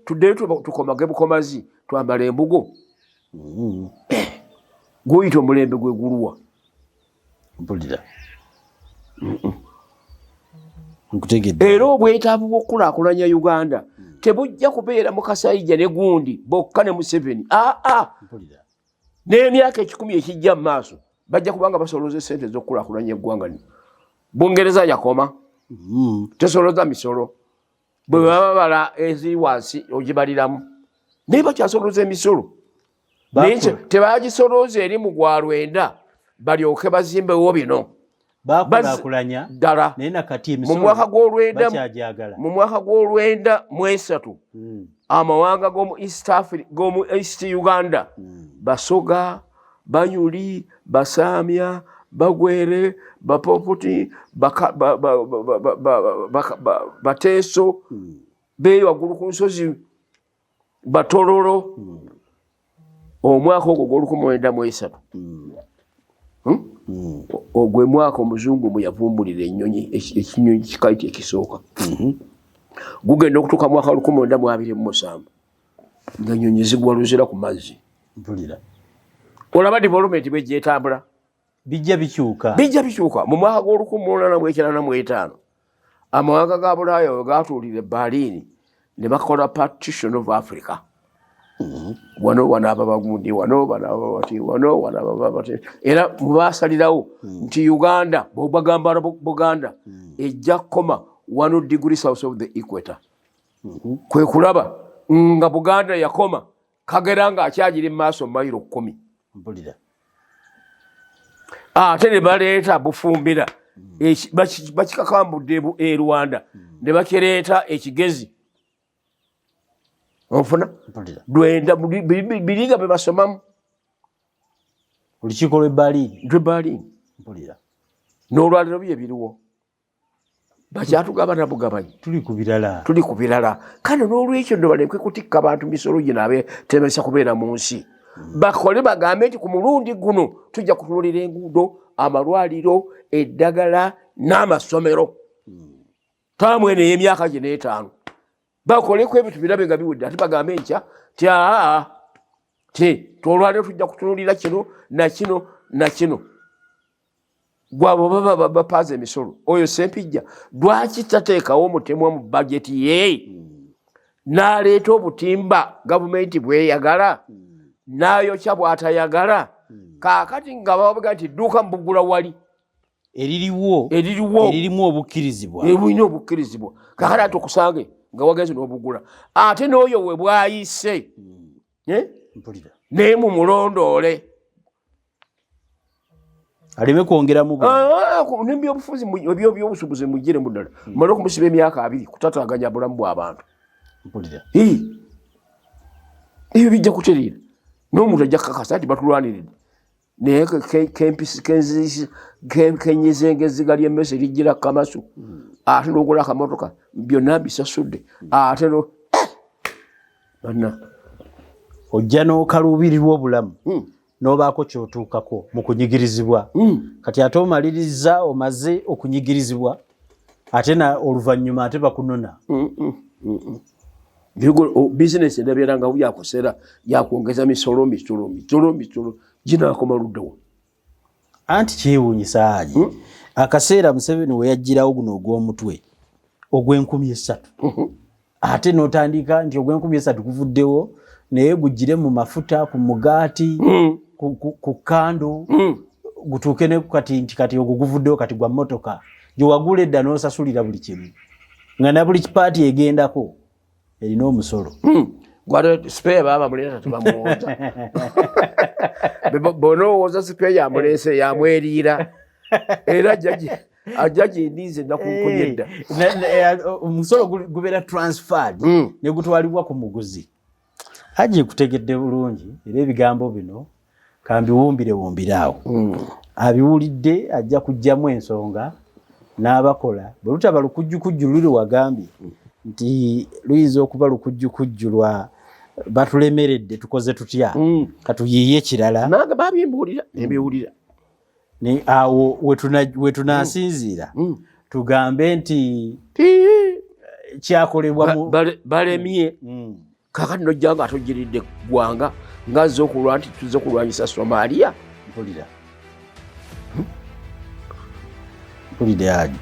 tuddeyo tukomage bukomazi twambala embugo. Gwoyita omulembe gwe guluwa? Mpulira, nkutegedde. Era obwetaavu bw'okukulaakulanya Uganda tebujja kubeera mu Kasayija ne gundi bokka ne Museveni, aa. Mpulira. N'emyaka 100 ekijja mu maaso bajja kubanga basolooza esente ez'okukulaakulanya eggwanga lino. Bungereza yakoma tesoloza misolo, bwe baba babala eziri wansi ogibaliramu, naye bakyasolooza emisolo, naye tebagisolooza eri mu gwa 90 balyoke bazimbewo bino. Bakulaakulanya. Ddala. Naye nakati Mu emisolo mwaka gw'olwenda bakyajagala. Mu mwaka gw'olwenda mu 3, amawanga g'omu East Africa, g'omu East Uganda, Basoga, Banyuli, Basamya, Bagwere, Bapoputi, Bateeso, beeyo waggulu ku nsozi, Batololo, omwaka ogwo gw'ol 1903, Ogwo mwaka omuzungu mwe yavumbulira ennyonyi, ekinyonyi kikaiti ekisooka. Gugenda okutuuka mwaka 1927 nga ennyonyi zigwa Luzira ku mazzi. Mpulira. Olaba development bwejja etambula. Bijja bikyuka. Bijja bikyuka. Mu mwaka gw'ol 1895 amawanga ga Bulaaya we gatuulira e Berlin ne bakola partition of Africa. Wano wanaaba bagundi, wano banaaba bati, wano wanaaba bati, era mubasalirawo nti Uganda, bwebagamba Buganda ejja kukoma 1 degree south of the equator. Kwe kulaba nga Buganda yakoma Kagera nga akyagiri mu maaso mayiro 10. Mpulira. Ate ne baleeta Bufumbira, bakikakambudde e Rwanda ne bakireeta ekigezi onfuna. Mpulira. Lwenda biringa bye basomamu. Olukiiko lw'e Berlin. Lwe Berlin. Mpulira. N'olwaliro bye biriwo. Bakyatugabana bugabanyi. Tuli ku birala. Tuli ku birala. Kale n'olwekyo nno baleke kutikka bantu misolo gino abetemesa kubeera mu nsi. Bakole bagambe nti ku mulundi guno tujja kutunuulira enguudo, amalwaliro, eddagala n'amasomero. Taamu eno ey'emyaka gino 5. Bakoleko ebintu birabe nga biwedde, ate bagambe nkya ti aa ti olwaleero tujja kutunuulira kino na kino na kino. Gwabo baba bapaaza emisolo. Oyo Ssempijja lwaki tateekawo omutemwa mu bajeti ye n'aleeta obutimba gavumenti bweyagala n'ayokya bw'atayagala? Kaakati nga babaga nti dduuka mbugula wali eririwo eririmu obukkirizibwa, eririmu obukkirizibwa. Kaakati ate okusange nga wagenze n'obugula, ate n'oyo we bwayise naye mumulondoole aleme kwongeramu nebyobufuzi ebyobusuubuzi mugire mu ddala male okumusiba emyaka 2 kutataaganya bulamu bw'abantu. Ebyo bijja kutereera n'omuntu ajja kukakasa nti batulwaniridde, naye kenyizenga ezziga ly'emmese lijjira kamasu, ate n'ogula akamotoka byonna mbisasudde, ate banna ojja n'okaluubirirwa obulamu n'obaako ky'otuukako mu kunyigirizibwa. Kati ate omaliriza omaze okunyigirizibwa, ate na oluvannyuma ate bakunona. Bizinesi endabeera nga yakosera yakwongeza misolo misolo misolo misolo ginaakoma luddawo. Anti kyewuunyisa Haji, akaseera Museveni we yaggyirawo guno ogw'omutwe ogw'enkumi 3, ate n'otandika nti ogw'enkumi 3 guvuddewo, naye gugire mu mafuta, ku mugaati, ku kandu, gutuuke ne kati nti kati ogwo guvuddewo, kati gwa mmotoka gye wagula edda n'osasulira buli kimu, nga na buli kipaati egendako erina omusolo. Gwate spare baba muleeta tebamuwooza. Bw'onoowooza spare yamuleese yamweriira, era ajja gindiize ennaku nkumi edda. Omusolo gubeera transferred ne gutwalibwa ku muguzi. Haji, nkutegedde bulungi, era ebigambo bino kambiwumbire wumbire awo. Abiwulidde ajja kuggyamu ensonga n'abakola bwe lutaba lukujjukujju luli wagambye nti luyinza okuba lukujjukujju lwa batulemeredde, tukoze tutya, katuyiiye kirala. Nange babimbuulira nembiwulira. Awo wetunasinziira tugambe nti kyakolebwa balemye. Kakati nojja nga atogiridde ggwanga ng'azze okulwa nti tuzze kulwanyisa Somalia. Mpulira mpulidde Haji.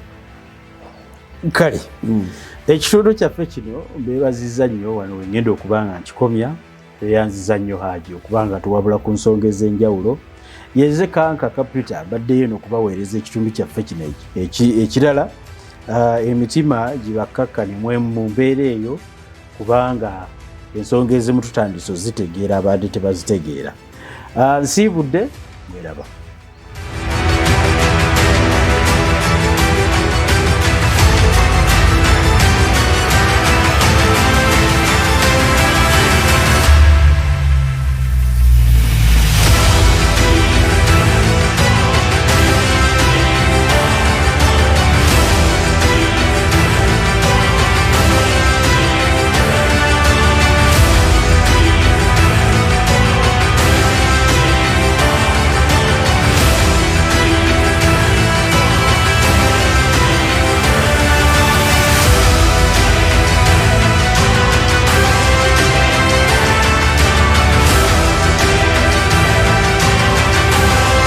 Kale ekitundu kyaffe kino mbeebazizza nnyo, wano wengenda okuba nga nkikomya. Tweyanziza nnyo Haji okuba nga tuwabula ku nsonga ez'enjawulo. Yenze Kanka Kapita, mbaddeyo eno okubaweereza ekitundu kyaffe kino ekirala. Emitima gibakkakkane mu mbeera eyo, kubanga ensonga ezimu tutandise ozitegeera, abadde tebazitegeera. Nsiibudde, mweraba.